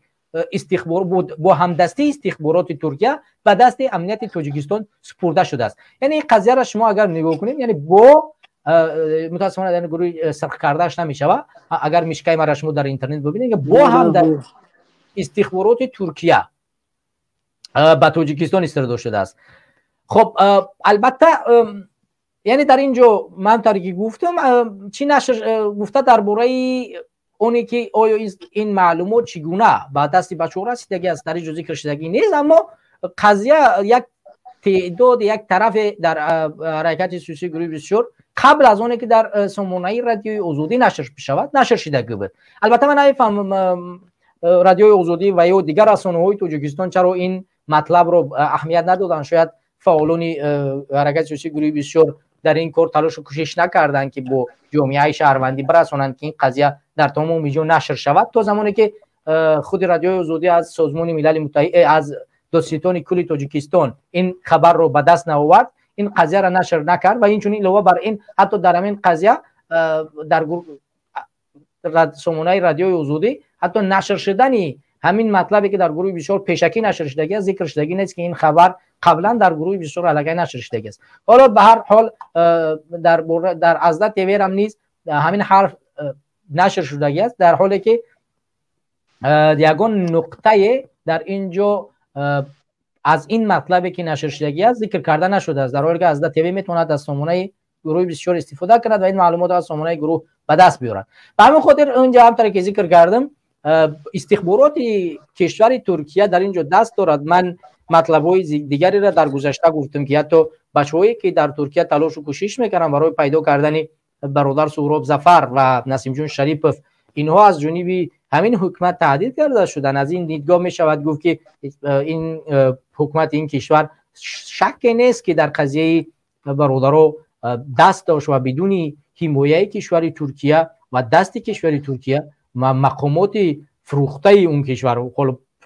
B: истихбороти Туркия ба дасти амнияти Тоҷикистон супурда шудааст. Яъне ин қазияро шумо агар нигоҳ кунед, яъне бо мутаассифона яъне гурӯҳи сирқ кардааш намешава. Агар мишкаи мара шумо дар интернет бибинед, бо ҳам истихбороти Туркия ба Тоҷикистон истирдод шудааст. Хоб, албатта, яъне дар ин ҷо ман тавре ки гуфтам, чӣ нашр гуфта дар бораи оне, ки оё ин маълумот чӣ гуна ба дасти бачаҳо расидагӣ аст, дар ин ҷо зикр шудагӣ нест. Аммо қазия як теъдод як тарафе дар ҳаракати сиёсии гурӯҳи 24 қабл аз оне ки дар сомонаи Радиои Озодӣ нашр бишавад, нашр шидагӣ буд. Албатта, ман намефаҳмам, Радиои Озодӣ ва ё дигар расонаҳои Тоҷикистон чаро ин матлабро аҳамият надоданд. Шояд фаъолони ҳаракати сиёсии гурӯҳи 24 дар ин кор талошу кӯшиш накарданд, ки бо ҷомеаи шаҳрвандӣ барасонанд, ки ин қазия дар тамоми ҷо нашр шавад, то замоне ки худи Радиои Озодӣ аз Созмони Милали Муттаҳид, аз Додситони кулли Тоҷикистон ин хабарро ба даст наовард, ин қазияро нашр накард. Ва инчунин, илова бар ин, ҳатто дар ҳамин қазия дар сомонаи Радиои Озодӣ ҳатто нашр шудани ҳамин матлабе, ки дар гурӯҳи 24 пешакӣ нашр шудагӣ аст, зикр шудагӣ нест, ки ин хабар қаблан дар гурӯҳи 24 аллакай нашр шудагӣ аст. Ҳоло, ба ҳар ҳол, дар Азда ТВрам низ ҳамин ҳарф нашр шудагӣ аст, дар ҳоле ки ягон нуқтае дар ин ҷо аз ин матлабе, ки нашр шудагӣ аст, зикр карда нашудааст, дар ҳоле ки Азда ТВ метавонад аз сомонаи гурӯҳи 24 истифода кунад ва ин маълумотро аз сомонаи гурӯҳ ба даст биёрад. Ба ҳамин хотир инҷа ҳамтаре ки зикр кардам, истихбороти кишвари Туркия дар ин ҷо даст дорад. Ман матлабҳои дигареро дар гузашта гуфтам, ки ҳатто бачаҳое ки дар Туркия талошу кӯшиш мекунанд барои пайдо кардани бародар Суҳроб Зафар ва Насимҷон Шарипов, инҳо аз ҷониби ҳамин ҳукумат таҳдид карда шуданд. Аз ин дидгоҳ мешавад гуфт, ки ин ҳукумати ин кишвар шакке нест, ки дар қазияи бародаро даст дошт ва бидуни ҳимояи кишвари Туркия ва дасти кишвари Туркия ва мақомоти фурӯхтаи он кишвар,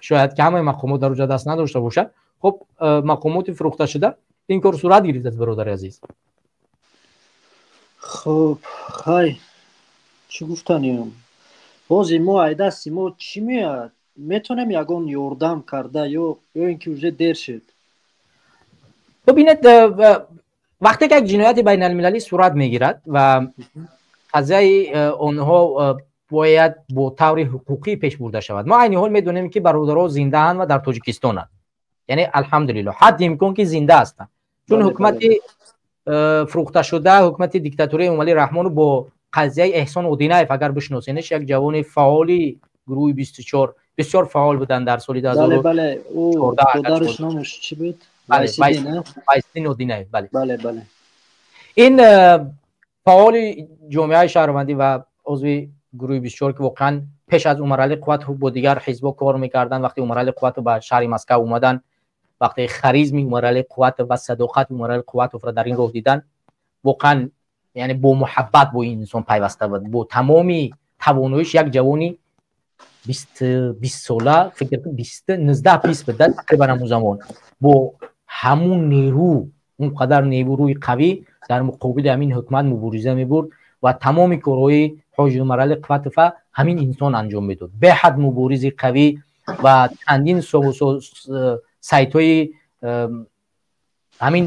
B: шояд ки ҳамаи мақомот дар оҷа даст надошта бошад, хуб, мақомоти фурӯхта шуда ин кор сурат гирифтааст, бародари азиз.
C: Хуб, хай, чӣ гуфтаниям? Бози мо ай дасти мо чӣ меояд? Метавонем ягон ёрдам карда ё ин ки уже дер шуд?
B: Бибинед, вақте ки як ҷинояти байналмилалӣ сурат мегирад ва қазияи онҳо бояд бо таври ҳуқуқӣ пеш бурда шавад. Мо айни ҳол медонем, ки бародаро зиндаанд ва дар Тоҷикистонанд, яъне алҳамдулилло, ҳадди имкон ки зинда ҳастанд, чун ҳукумати фурӯхташуда, ҳукумати диктатурии Эмомалӣ Раҳмонов бо қазияи Эҳсон Одинаев, агар бишносенеш, як ҷавони фаъоли гурӯҳи 24, бисёр фаъол буданд дар соли
C: 2014.
B: Одинаев, бале, ин фаъоли ҷомеаи шаҳрвандӣ ва узви гурӯҳи 24, ки воқеан пеш аз Умаралӣ Қувватов бо дигар ҳизбо кор мекарданд. Вақте Умаралӣ Қувватов ба шаҳри Москав омаданд, вақте харизми Умаралӣ Қувватов ва садоқати Умаралӣ Қувватовро дар ин роҳ диданд, воқеан яъне бо муҳаббат бо ин инсон пайваста буд, бо тамоми тавоноиш. Як ҷавони 20 сола, фикр кун, 19, 20 буд тақрибан ҳамун замон, бо ҳамун нерӯ, он қадар нерӯи қавӣ дар муқобили ҳамин ҳукумат мубориза мебурд ва тамоми корҳои ҳоҷи Умаралӣ Қувватова ҳамин инсон анҷом медод. Беҳад муборизи қавӣ ва чандин сайтҳои ҳамин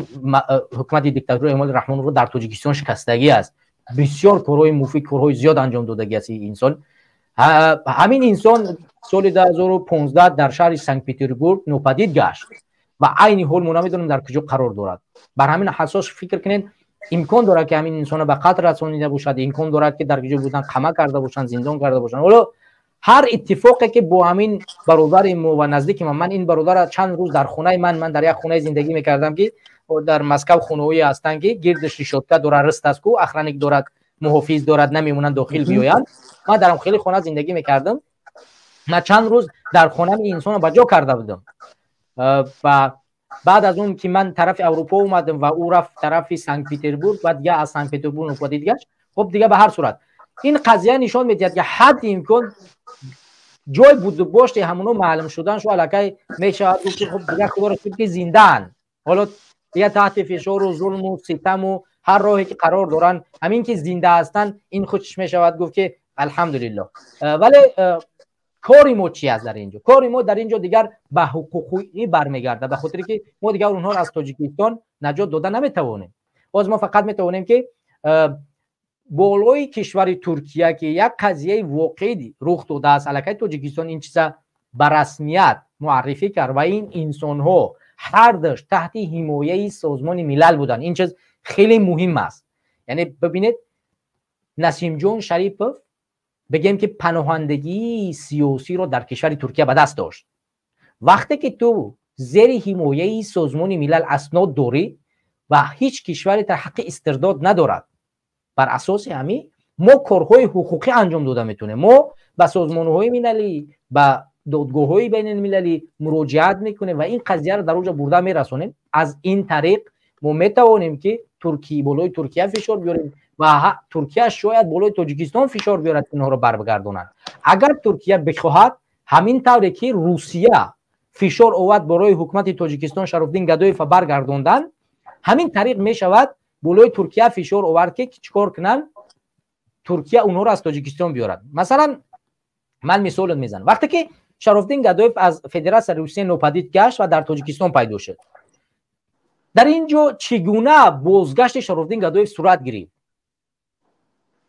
B: ҳукумати диктатури Эмомалӣ Раҳмоновро дар Тоҷикистон шикастагӣ аст. Бисёр корҳои муфид, корҳои зиёд анҷом додагӣ аст ин инсон. Ҳамин инсон соли 2015 дар шаҳри Санкт Петербург нопадид гашт ва айни ҳол мо намедонем, дар куҷо қарор дорад. Бар ҳамин ҳассос фикр кунед, имкон дорад, ки ҳамин инсонро ба қатл расонида бошад, имкон дорад, ки дар куҷо будан қама карда бошанд, зиндон карда бошанд. Ҳоло ҳар иттифоқе ки бо ҳамин бародари мо ва наздики ман, ман ин бародарро чанд рӯз дар хонаи ман дар як хонаи зиндагӣ мекардам, ки дар Москав хонаҳое ҳастанд, ки гирдаш решётка дорад, рыст аст ку, охранник дорад, муҳофиз дорад, намемонанд дохил биёянд. Ман дар хеле хона зиндагӣ мекардам. Ман чанд рӯз дар хонаи ин инсонро ба ҷо карда будам ва баъд аз он ки ман тарафи Аврупо омадам ва ӯ рафт тарафи Санкт Петербург ва дига аз Санкт Петербург нопадид гашт. Хуб, дига ба ҳар сурат ин қазия нишон медиҳад, ки ҳадди имкон ҷой будубошти ҳамуно маълум шудан шу аллакай мешавад гуфт, ки хуб, дига худоро шукр, ки зиндаанд. Ҳоло дига таҳти фишору зулму ситаму ҳар роҳе ки қарор доранд, ҳамин ки зинда ҳастанд, ин худш мешавад гуфт, ки алҳамдулилло. Вале кори мо чи аст дар ин ҷо? Кори мо дар ин ҷо дигар ба ҳуқуқӣ бармегардад, ба хотире ки мо дигар онҳоро аз Тоҷикистон наҷот дода наметавонем. Боз мо фақат метавонем, ки болои кишвари Туркия, ки як қазияи воқеӣ рух додааст, аллакай Тоҷикистон ин чиза ба расмият муаррифӣ кард ва ин инсонҳо ҳардаш таҳти ҳимояи Созмони Милал буданд. Ин чиз хеле муҳим аст. Яъне бибинед, Насимҷон Шарипов, бигем, ки паноҳандагии сиёсиро дар кишвари Туркия ба даст дошт. Вақте ки ту зери ҳимояи Созмони Милал аснод дорӣ ва ҳеҷ кишваре дар ҳаққи истирдод надорад, бар асоси ҳамин мо корҳои ҳуқуқӣ анҷом дода метавонем. Мо ба созмонҳои милалӣ, ба додгоҳҳои байналмилалӣ муроҷиат мекунем ва ин қазияро дар оҷа бурда мерасонем. Аз ин тариқ мо метавонем, ки болои Туркия фишор биёрем ва Туркия шояд болои Тоҷикистон фишор биёрад, ки инҳоро барбигардонанд, агар Туркия бихоҳад. Ҳамин тавре ки Русия фишор овард барои ҳукумати Тоҷикистон Шарофдин Гадоева баргардондан, ҳамин тариқ мешавад болои Туркия фишор овард, ки чӣ кор кунанд, Туркия онҳоро аз Тоҷикистон биёрад. Масалан, ман мисолот мезанам: вақте ки Шарофдин Гадоев аз Федератсияи Русия нопадид гашт ва дар Тоҷикистон пайдо шуд, дар ин ҷо чӣ гуна бозгашти Шарофдин Гадоев сурат гирифт?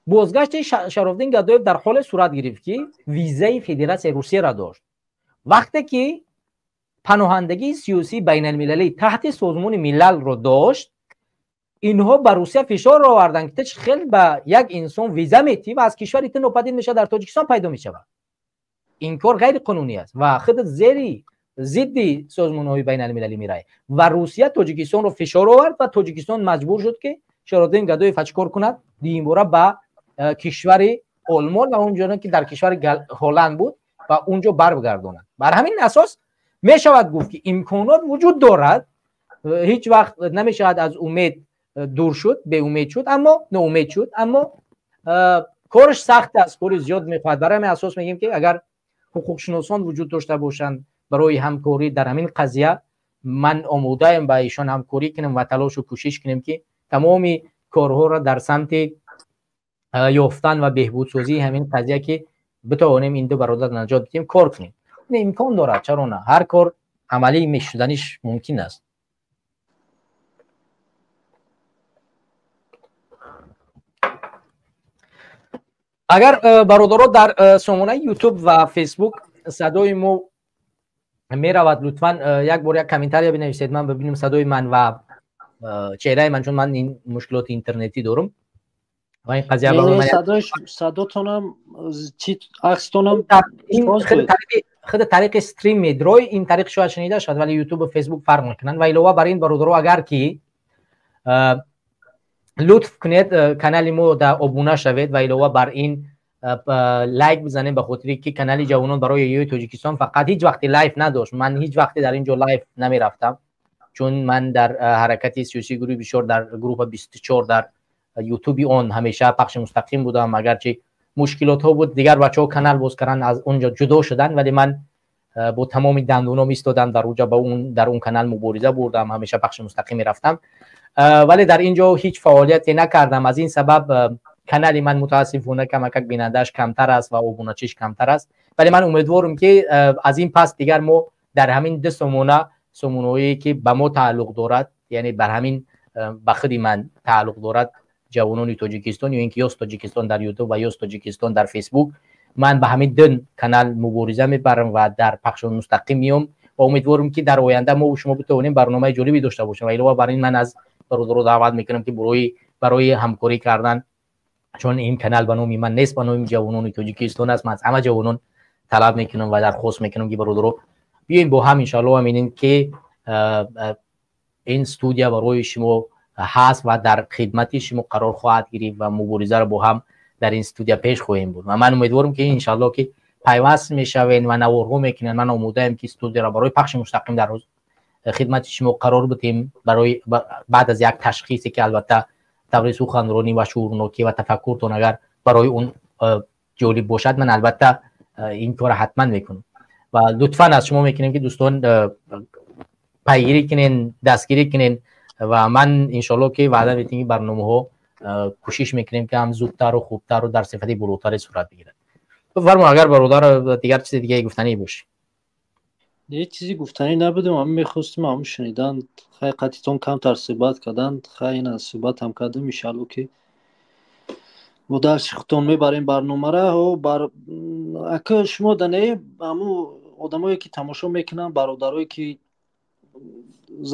B: Бозгашти Шарофдин Гадоев дар ҳоле сурат гирифт, ки визаи Федератсияи Русияро дошт. Вақте ки паноҳандагии сиёсии байналмилалӣ таҳти Созмони Милалро дошт. Инҳо ба Русия фишор оварданд, ки ту хел ба як инсон виза метӣ ва аз кишвари ту нопадид мешавад, дар Тоҷикистон пайдо мешавад. Ин кор ғайриқонунӣ аст ва худат зери зидди созмонҳои байналмилалӣ меравӣ. Ва Русия Тоҷикистонро фишор овард ва Тоҷикистон маҷбур шуд, ки Шаҳроддин Гадоев чӣ кор кунад? Димбора ба кишвари Олмон ва онҷо ки дар кишвари Ҳолланд буд ва онҷо баргардонад. Бар ҳамин асос мешавад гуфт, ки имконот вуҷуд дорад, ҳеҷ вақт намешавад аз умед дур шуд, беумед шуд, аммо ноумед шуд, аммо кораш сахт аст, кори зиёд мехоҳад. Барои ҳамин асос мегӯем, ки агар ҳуқуқшиносон вуҷуд дошта бошанд барои ҳамкорӣ дар ҳамин қазия, ман омодаам ба эшон ҳамкорӣ кунам ва талошу кӯшиш кунем, ки тамоми корҳоро дар самти ёфтан ва беҳбудсозии ҳамин қазия, ки битавонем ин ду бародар наҷот бидиҳем, кор кунем. Имкон дорад, чаро на? Ҳар кор амалӣ мешуданиш мумкин аст. Агар бародаро дар сомонаи YouTube ва Facebook садои мо меравад, лутфан як бор як комментария бинависед, ман бибинем садои ман ва чеҳраи ман, чун ман ин мушкилоти интернетӣ дорам ва ин қазия барои ман
C: садотонам чи акстонам
B: худ тариқи стрим медрой, ин тариқ шояд шунида шавад, вале YouTube ва Facebook фарқ мекунанд. Ва илова бар ин, бародаро, агар ки лутф кунед, канали мо да обуна шавед ва илова бар ин лайк бизанем, ба хотире ки канали ҷавонон барои эҳёи Тоҷикистон фақат ҳеҷ вақте лайв надошт. Ман ҳеҷ вақте дар ин ҷо лайв намерафтам, чун ман дар ҳаракати сиёсии гурӯҳи 24 дар гурӯҳи 24 дар ютуби он ҳамеша пахши мустақим будам. Агарчи мушкилотҳо буд, дигар бачаҳо канал боз карданд, аз он ҷо ҷудо шуданд, вале ман бо тамоми дандоном истодам дар уҷа, ба он дар он канал мубориза бурдам, ҳамеша пахши мустақим мерафтам, вале дар ин ҷо ҳеҷ фаъолияте накардам. Аз ин сабаб канали ман мутаассифона камакак бинандааш камтар аст ва обуначиш камтар аст, вале ман умедворам, ки аз ин пас дигар мо дар ҳамин ду сомона, сомонаҳое ки ба мо тааллуқ дорад, яъне бар ҳамин ба худи ман тааллуқ дорад, ҷавонони Тоҷикистон ё ин ки Ёс Тоҷикистон дар YouTube ва Ёс Тоҷикистон дар Facebook, ман ба ҳамин ду канал мубориза мебарам ва дар пахши мустақим меом ва умедворам, ки дар оянда мо шумо битавонем барномаи ҷолибе дошта бошем. Ва илова бар ин ман аз бародаро даъват мекунам, ки барои ҳамкорӣ кардан, чун ин канал ба номи ман нест, ба номи ҷавонони Тоҷикистон аст. Ман аз ҳама ҷавонон талаб мекунам ва дархост мекунам, ки бародаро, биёем бо ҳам, иншоалло, аминем, ки ин студия барои шумо ҳаст ва дар хидмати шумо қарор хоҳад гирифт ва муборизаро бо ҳам дар ин студия пеш хоҳем бурд. Ва ман умедворам, ки иншоалло ки пайваст мешавед ва наворҳо мекунед. Ман омодаам, ки студияро барои пахши мустақим дар хидмати шумо қарор бидиҳем, барои баъд аз як ташхисе, ки албатта таври суханронӣ ва шуурнокӣ ва тафаккуртон агар барои он ҷолиб бошад, ман албатта ин корро ҳатман мекунам. Ва лутфан аз шумо мекунем, ки дӯстон, пайгирӣ кунен, дастгирӣ кунен ва ман иншоалло ки ваъда медиҳем, ки барномаҳо кӯшиш мекунем, ки ҳам зудтару хубтару дар сифати болотаре сурат бигирад. Бифармо, агар бародар дигар чизи дигаре гуфтанӣ бошӣ.
C: Ҳеҷ чизи гуфтанӣ набудем, ҳам мехостем ҳам шунидан, хай қатитон камтар суҳбат кардан, хай ина суҳбат ҳам кардем. Иншаалло ки бо дарси худтон мебарем барномара. Бар ака шумо дане ҳаму одамое ки тамошо мекунанд, бародарое ки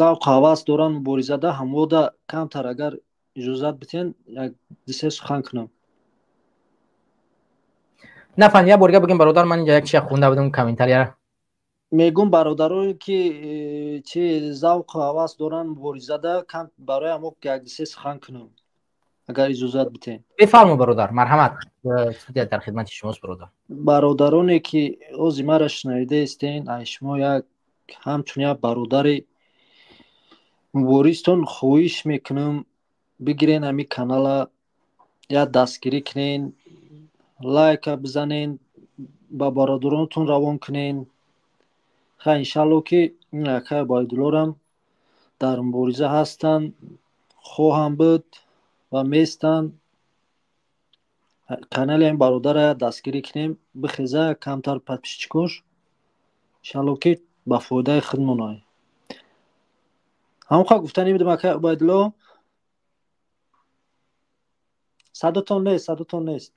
C: завқу ҳавас доранд муборизада, ҳамода камтар агар иҷозат битен, як дисе сухан кунам.
B: Нафан, як бор дига бигем, бародар, ман инҷа як чиз хонда будам комментария.
C: Мегум, бародарое ки чи завқу ҳавас доранд муборизада, кам барои ҳамо як дисе сухан кунам, агар иҷозат битен.
B: Бифармо, бародар, марҳамат, студия дар хидмати шумост, бародар.
C: Бародароне ки ози мара шунавида истен, ай шумо як ҳамчун як бародари муборизтон хоҳиш мекунам, бигирен ҳами канала, як дастгирӣ кунен, лайка бизанен, ба бародаронтон равон кунен. Хай, иншалло ки акай Убайдуллорам дар мубориза ҳастанд, хоҳам буд ва местанд. Канали ҳамин бародара дастгирӣ кунем, бихеза камтар подписчикош, иншалло ки ба фоидаи худмон ай. Ҳамон гуфтанӣ будем, акай Убайдулло. Садотон нест, садотон нест.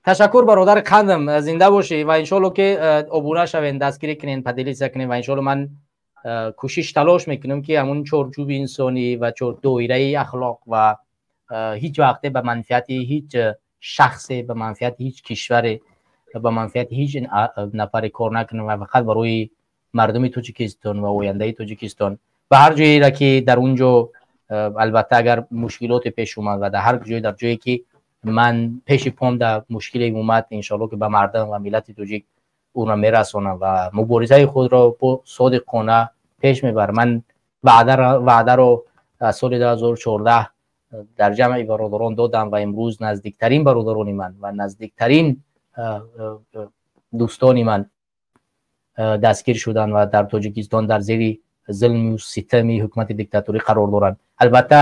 B: Ташаккур, бародари қандам, зинда бошӣ ва иншоалло ки обуна шавен, дастгирӣ кунен, поделиться кунен ва иншоалло ман кӯшиш талош мекунам ки ҳамун чорчӯби инсонӣ ва доираи ахлоқ ва ҳеҷ вақте ба манфиати ҳеҷ шахсе, ба манфиати ҳеҷ кишваре, ба манфиати ҳеҷ нафаре кор накунам ва фақат барои мардуми Тоҷикистон ва ояндаи Тоҷикистон ва ҳар ҷойеро ки дар он ҷо албатта агар мушкилоте пеш омад ва дар ҳар ҷой, дар ҷое ки ман пеши пом дар мушкиле омад, иншоалло ки ба мардум ва миллати тоҷик онро мерасонам ва муборизаи худро бо содиқона пеш мебарам. Ман ваъдаро аз соли 2014 дар ҷамъи бародарон додам ва имрӯз наздиктарин бародарони ман ва наздиктарин дӯстони ман дастгир шуданд ва дар Тоҷикистон дар зери зулму ситами ҳукумати диктаторӣ қарор доранд. Албатта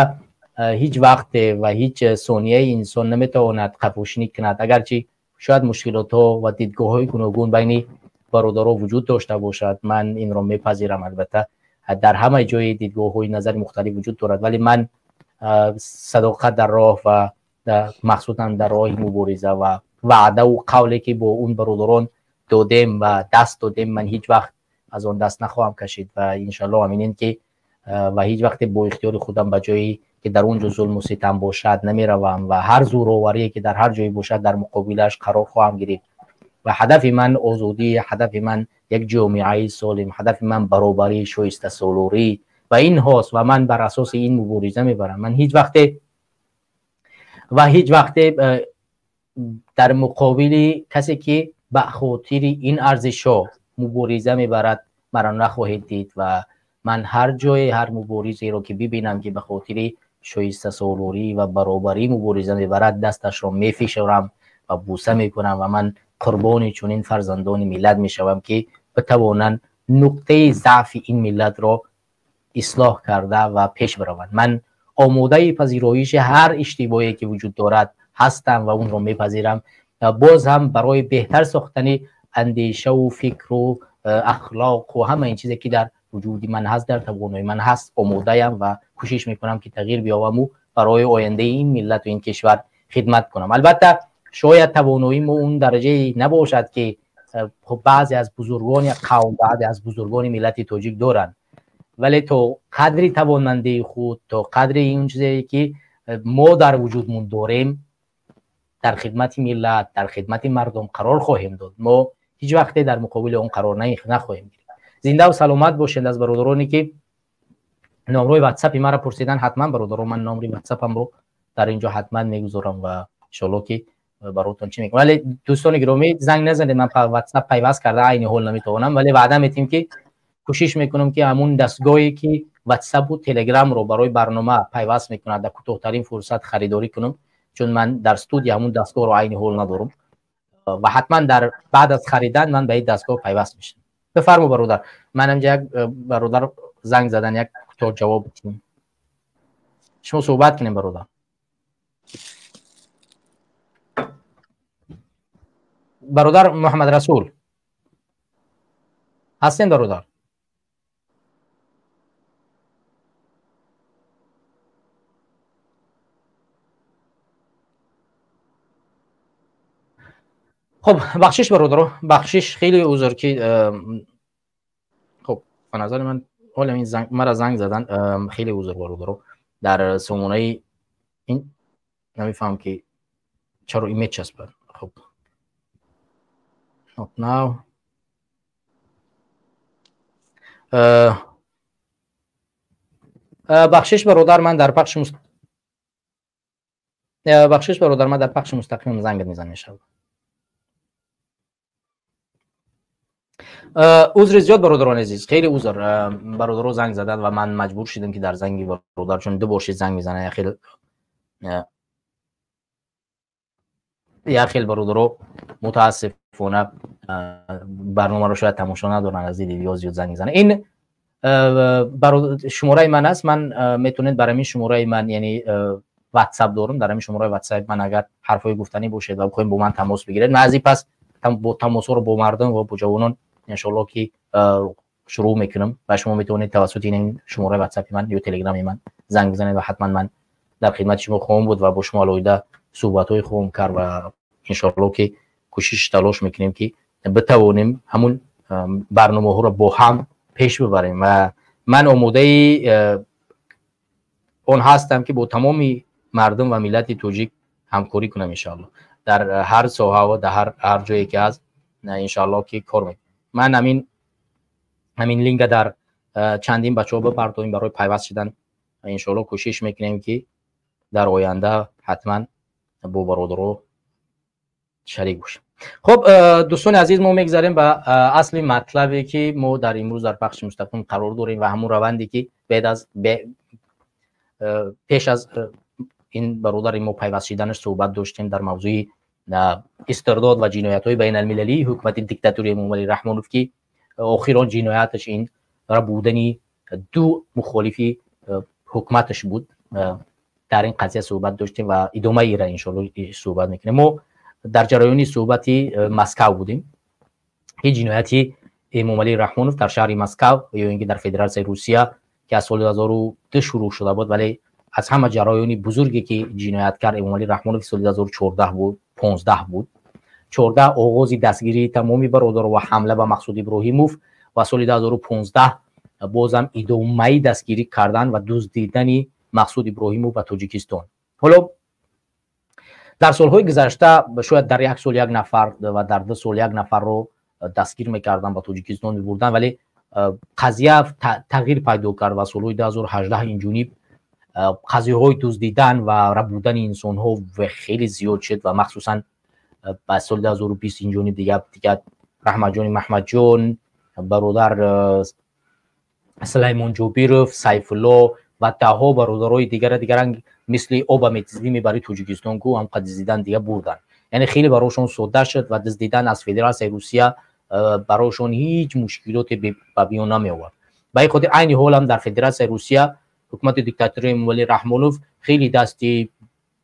B: ҳеҷ вақте ва ҳеҷ сонияи инсон наметавонад қафошинӣ кунад, агарчи шояд мушкилотҳо ва дидгоҳҳои гуногун байни бародаро вуҷуд дошта бошад. Ман инро мепазирам. Албатта дар ҳама ҷои дидгоҳҳои назари мухталиф вуҷуд дорад, вале ман садоқат дар роҳ ва махсусан дар роҳи мубориза ва ваъдаву қавле ки бо он бародарон додем ва даст додем, ман ҳеҷ вақт аз он даст нахоҳам кашид ва иншоалло аминин ки ва ҳеҷ вақте бо ихтиёри худам ба ҷое ки дар он ҷо зулму ситам бошад намеравам ва ҳар зӯроварие ки дар ҳар ҷое бошад дар муқобилаш қарор хоҳам гирифт. Ва ҳадафи ман озодӣ, ҳадафи ман як ҷомеаи солим, ҳадафи ман баробарӣ, шоистасолорӣ ва инҳост ва ман бар асоси ин мубориза мебарам. Ман ҳеҷ вақте ва ҳеҷ вақте дар муқобили касе ки ба хотири ин арзишҳо мубориза мебарад маро нахоҳед дид ва ман ҳар ҷое ҳар муборизеро ки бибинам ки ба хотири шоистасолорӣ ва баробарӣ мубориза мебарад, дасташро мефишорам ва бӯса мекунам ва ман қурбони чунин фарзандони миллат мешавам ки битавонанд нуқтаи заъфи ин миллатро ислоҳ карда ва пеш бираванд. Ман омодаи пазироиши ҳар иштибоҳе ки вуҷуд дорад ҳастам ва онро мепазирам. Боз ҳам барои беҳтар сохтани андешаву фикру ахлоқу ҳама ин чизе ки дар вуҷуди ман ҳаст, дар тавонои ман ҳаст, омодаям ва кӯшиш мекунам ки тағйир биёваму барои ояндаи ин миллату ин кишвар хидмат кунам. Албатта шояд тавоноии мо он дараҷае набошад ки баъзе аз бузургони қавм, баъзе аз бузургони миллати тоҷик доранд, вале то қадри тавонмандии худ, то қадри он чизе ки мо дар вуҷудмон дорем, дар хидмати миллат, дар хидмати мардум қарор хоҳем дод. Мо ҳеҷ вақте дар муқобили он қарор нахоҳем гирифт. Зиндаву саломат бошед. Аз бародароне ки номрои ватсапи маро пурсидан, ҳатман бародарон, ман номри ватсапамро дар инҷо ҳатман мегузорам ва иншоалло ки баротон чӣ мекунам. Вале дӯстони гиромӣ, занг назанед, ман ватсап пайваст карда айни ҳол наметавонам, вале ваъда метиҳем ки кӯшиш мекунам ки ҳамун дастгоҳе ки ватсапу телеграмро барои барнома пайваст мекунад дар кӯтоҳтарин фурсат харидорӣ кунам, чун ман дар студия ҳамун дастгоҳро айни ҳол надорам ва ҳатман дар баъд аз харидан ман ба ин дастгоҳ пайваст мешавам. Бифармо бародар, ман инҷа як бародар занг задан, як кӯтоҳ ҷавоб бидиҳем. Шумо суҳбат кунем бародар. Бародар Муҳаммад Расул ҳастем бародар? Хуб, бахшиш бародаро, бахшиш, хеле узр ки хуб, ба назари ман ҳола ин занг мара занг задан, хеле узр бародаро. Дар сомонаи ин намефаҳмам ки чаро ин мечаспад. Хуб, not now. Бахшиш бародар, ман дар пахши бахшиш бародар, ман дар пахши мустақим занг мезанам иншоалло. Узри зиёд бародарони азиз, хеле узр. Бародаро занг заданд ва ман маҷбур шудам ки дар занги бародар, чун ду бор шид занг мезананд, як хел бародаро мутаассифона барномаро шояд тамошо надоранд, аз диди ё зиёд занг мезананд. Ин шумораи ман аст, ман метавонед бар ҳамин шумораи ман, яъне ватсап дорам, дар ҳамин шумораи ватсап ман агар ҳарфҳои гуфтанӣ бошед ва бихоҳед бо ман тамос бигиред, ман аз ин пас бо тамосҳоро бо мардум ва бо ҷавонон иншоалло ки шурӯъ мекунам ва шумо метавонед тавассути ин шумораи ватсапи ман ё телеграми ман занг бизанед ва ҳатман ман дар хидмати шумо хоҳам буд ва бо шумо алоҳида суҳбатҳое хоҳам кард ва иншоалло ки кӯшиш талош мекунем ки битавонем ҳамун барномаҳоро бо ҳам
A: пеш бибарем ва ман омодаи он ҳастам, ки бо тамоми мардум ва миллати тоҷик ҳамкорӣ кунам, иншоалло, дар ҳар соҳа ва дар ҳар ҷое ки ҳаст, иншоалло, ки кор мекунем. Ман ҳамин линка дар чандин бачаҳо бипартоем барои пайваст шудан. Иншоалло, кӯшиш мекунем, ки дар оянда ҳатман бо бародаро шарик бошем. Хуб, дӯстони азиз, мо мегзарем ба асли матлабе, ки мо дар имрӯз дар пахши мустақим қарор дорем ва ҳамун раванде, ки пеш аз ин бародари мо пайваст шиданаш суҳбат доштем дар мавзӯи истирдод ва ҷиноятҳои байналмилалии ҳукумати диктатури Эмомалӣ Раҳмонов, ки охирон ҷинояташ ин будани ду мухолифи ҳукуматаш буд. Дар ин қазия суҳбат доштем ва идомаи ира, иншоалло, суҳбат мекунем. Мо дар ҷараёни суҳбати Москав будем, ки ҷинояти Эмомалӣ Раҳмонов дар шаҳри Москав ё ин ки дар Федератсияи Русия, ки аз соли 2002 шурӯъ шуда буд, вале аз ҳама ҷараёни бузурге, ки ҷиноят кард Эмомалӣ Раҳмонов, соли 2014 буд, 15 буд. 14 оғози дастгирии тамоми бародаро ва ҳамла ба Мақсуд Иброҳимов ва соли 2015 бозам идомаи дастгирӣ кардан ва дуздидани Мақсуд Иброҳимов ба Тоҷикистон. Ҳоло дар солҳои гузашта шояд дар як сол як нафар ва дар 2 сол як нафарро дастгир мекарданд, ба Тоҷикистон мебурданд, вале қазия тағйир пайдо кард ва солҳои 2018 инҷуниб қазияҳои дуздидан ва рабудани инсонҳо хеле зиёд шуд ва махсусан ба соли 2020 инҷониб дига Раҳматҷони Маҳмадҷон, бародар Сулаймон Ҷобиров, Сайфулло ва даҳҳо бародарои дигара дигаран мисли оба медиздими барои Тоҷикистон ку ҳамқа дуздидан дига бурданд. Яъне хеле барошон содда шуд ва дуздидан аз Федератсияи Русия барошон ҳеҷ мушкилоте ба миён намеовард. Ба ин хотир айни ҳол ҳам дар Федератсияи Русия ҳукумати диктатури Эмомалӣ Раҳмонов хеле дасти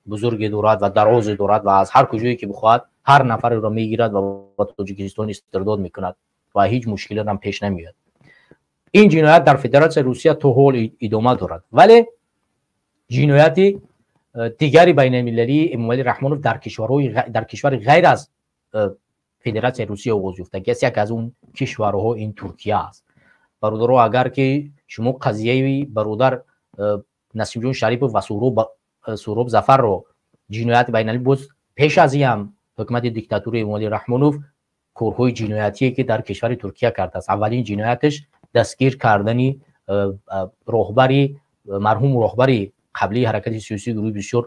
A: бузурге дорад ва дарозе дорад ва аз ҳар куҷое ки бихоҳад, ҳар нафареро мегирад ва ба Тоҷикистон истирдод мекунад ва ҳеҷ мушкилот ҳам пеш намеояд. Ин ҷиноят дар Федератсияи Русия то ҳол идома дорад, вале ҷинояти дигари байналмилалии Эмомалӣ Раҳмонов дар кишвари ғайр аз Федератсияи Русия оғоз ёфтагиаст. Яке аз он кишварҳо ин Туркия аст. Бародаро, агар ки шумо қазияи бародар Насимҷон Шарипов ва Суҳроб Зафарро, ҷинояти байналмилалӣ, боз пеш аз ин ҳам ҳукумати диктатури Эмомалӣ Раҳмонов корҳои ҷиноятие, ки дар кишвари Туркия кардааст, аввалин ҷинояташ дастгир кардани роҳбари марҳум, роҳбари қаблии ҳаракати сиёсии гурӯҳи бисёр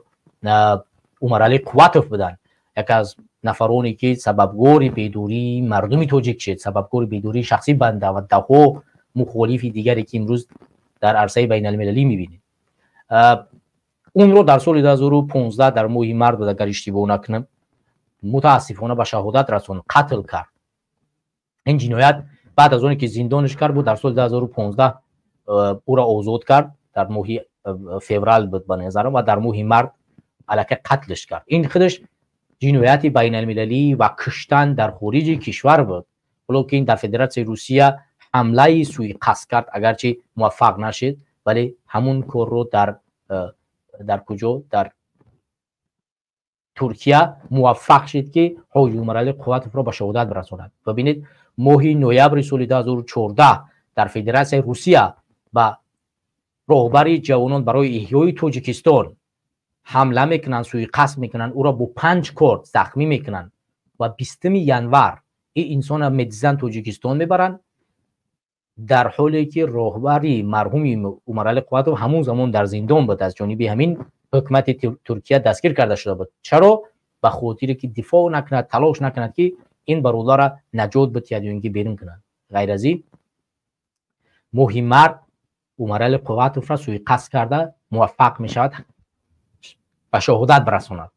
A: Умаралӣ Қувватов буданд, яке аз нафароне, ки сабабгори бедории мардуми тоҷик шуд, сабабгори бедории шахсӣ банда ва даҳҳо мухолифи дигаре, ки имрӯз дар арсаи байналмилалӣ мебинед. Онро дар соли 2015 дар моҳи март буд, агар иштибоҳ накунам, мутаассифона ба шаҳодат расонд, қатл кард. Ин ҷиноят баъд аз оне ки зиндониш кард буд, дар соли 2015 ӯро озод кард, дар моҳи феврал буд ба назарам, ва дар моҳи март аллакай қатлш кард. Ин худаш ҷинояти байналмилалӣ ва куштан дар хориҷи кишвар буд. Ҳоло ки ин дар Федератсияи Русия ҳамлаи суиқасд кард, агарчи муваффақ нашид, вале ҳамун корро дар куҷо, дар Туркия муваффақ шид, ки ҳоҷи Умаралӣ Қувватовро ба шаҳодат бирасонад. Бибинед, моҳи ноябри соли 2014 дар Федератсияи Русия ба роҳбари ҷавонон барои эҳёи Тоҷикистон ҳамла мекунанд, суиқасд мекунанд, ӯро бо панҷ корд захмӣ мекунанд ва 20 январ ин инсонро медизанд, Тоҷикистон мебаранд, дар ҳоле ки роҳбари марҳуми Умаралӣ Қувватов ҳамон замон дар зиндон буд, аз ҷониби ҳамин ҳукумати Туркия дастгир карда шуда буд. Чаро? Ба хотире ки дифоъ накунад, талош накунад, ки ин бародарро наҷот бидиҳад ё ин ки берун кунад. Ғайр аз ин, моҳи март Умарали Қувватовро суиқасд карда муваффақ мешавад ба шаҳодат бирасонад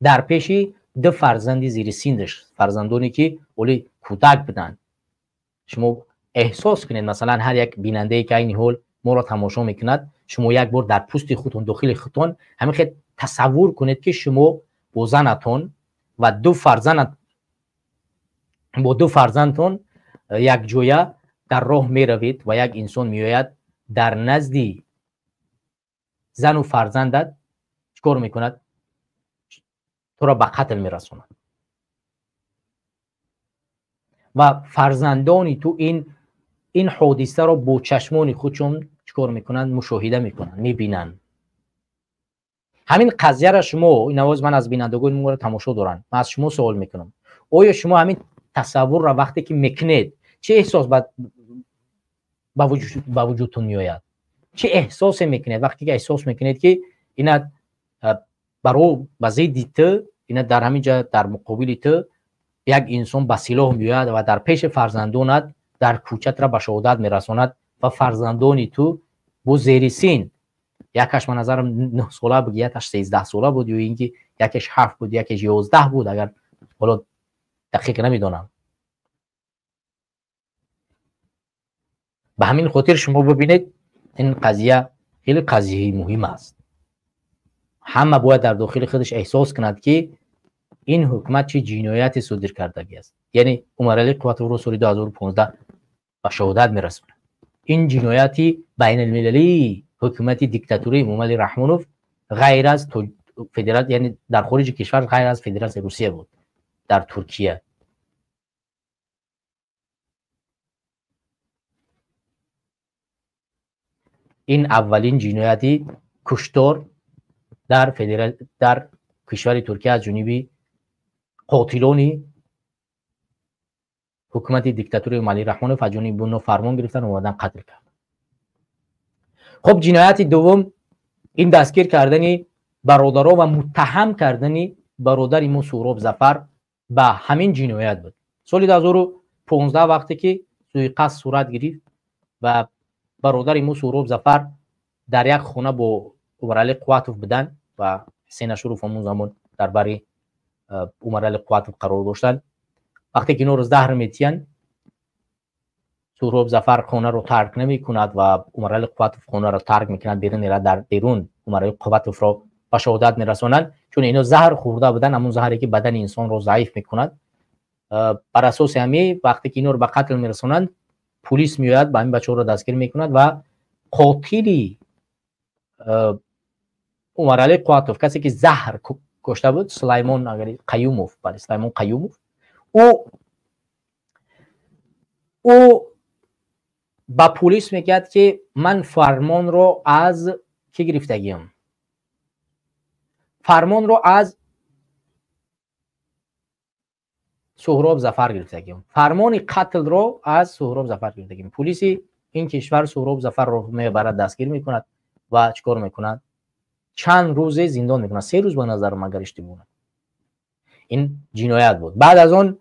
A: дар пеши ду фарзанди зери синдаш, фарзандоне ки оли кӯдак буданд. Шумо эҳсос кунед, масалан, ҳар як бинандае, ки айни ҳол моро тамошо мекунад, шумо як бор дар пӯсти худтон, дохили худтон ҳамин хел тасаввур кунед, ки шумо бо занатон ва ду фарзанд, бо ду фарзандтон якҷоя дар роҳ меравед ва як инсон меояд, дар назди зану фарзандат чӣ кор мекунад? Туро ба қатл мерасонад ва фарзандони ту ин
B: ин ҳодисаро бо чашмони худшон чикор мекунанд? Мушоҳида мекунанд, мебинанд. Ҳамин қазияро шумо, ин овоз ман аз бинандагони моро тамошо доранд, ман аз шумо суол мекунам: оё шумо ҳамин тасаввурро вақте ки мекунед, чӣ эҳсос ба вуҷудтон меояд? Чӣ эҳсосе мекунед вақте ки эҳсос мекунед, ки ина баро ба зидди ту, ина дар ҳамин ҷа дар муқобили ту як инсон ба силоҳ меояд ва дар пеши фарзандонат дар кӯчатра ба шаҳодат мерасонад ва фарзандони ту бо зери син, якаш ба назарам 9 сола буд, якаш 13 сола буд, ё ин ки якеш 7 буд, якеш 11 буд, агар ҳоло дақиқ намедонам. Ба ҳамин хотир шумо бибинед, ин қазия хеле қазияи муҳим аст. Ҳама бояд дар дохили худаш эҳсос кунад, ки ин ҳукумат чӣ ҷинояте содир кардагӣ аст. Яъне Умаралӣ Қувватовро соли 2015 ба шаҳодат мерасонад. Ин ҷинояти байналмилалии ҳукумати диктатурии Эмомалӣ Раҳмонов ғайр аз яъне дар хориҷи кишвар, ғайр аз Федератсияи Русия буд, дар Туркия. Ин аввалин ҷинояти куштор дар кишвари Туркия аз ҷониби қотилони ҳукумати диктатурии Эмомалӣ Раҳмонов аз ҷониби онҳо фармон гирифтан, омадан қатл кард. Хуб, ҷинояти дуввум ин дастгир кардани бародаро ва муттаҳам кардани бародари мо Суҳроб Зафар ба ҳамин ҷиноят буд. Соли 2015 вақте ки суиқасд сурат гирифт ва бародари мо Суҳроб Зафар дар як хона бо Умаралӣ Қувватов буданд ва Ҳусейн Ашуров ҳамон замон дар бари Умаралӣ Қувватов қарор доштанд. Вақте ки инҳоро заҳр метиҳанд, Суҳроб Зафар хонаро тарк намекунад ва Умаралӣ Қувватов хонаро тарк мекунад, берун меравад, дар берун Умаралӣ Қувватовро ба шаҳодат мерасонанд, чун инҳо заҳр хӯрда буданд, ҳамон заҳре ки бадани инсонро заиф мекунад. Бар асоси ҳамин вақте ки инҳоро ба қатл мерасонанд, пулис меояд, ба ҳамин бачаҳоро дастгир мекунад ва қотили Умаралӣ Қувватов, касе ки заҳр кушта буд, Сулаймон Қаюмов, бале, Сулаймон Қаюмов, ӯ ба пулис мегӯяд, ки ман фармонро аз кӣ гирифтагиам? Фармонро аз Суҳроб Зафар гирифтагиам. Фармони қатлро аз Суҳроб Зафар гирифтагиам. Пулиси ин кишвар Суҳроб Зафарро мебарад, дастгир мекунад ва чикор мекунад? Чанд рӯзе зиндон мекунад. 3 рӯз ба назарам, агар иштибоҳ накунам. Ин ҷиноят буд. Баъд аз он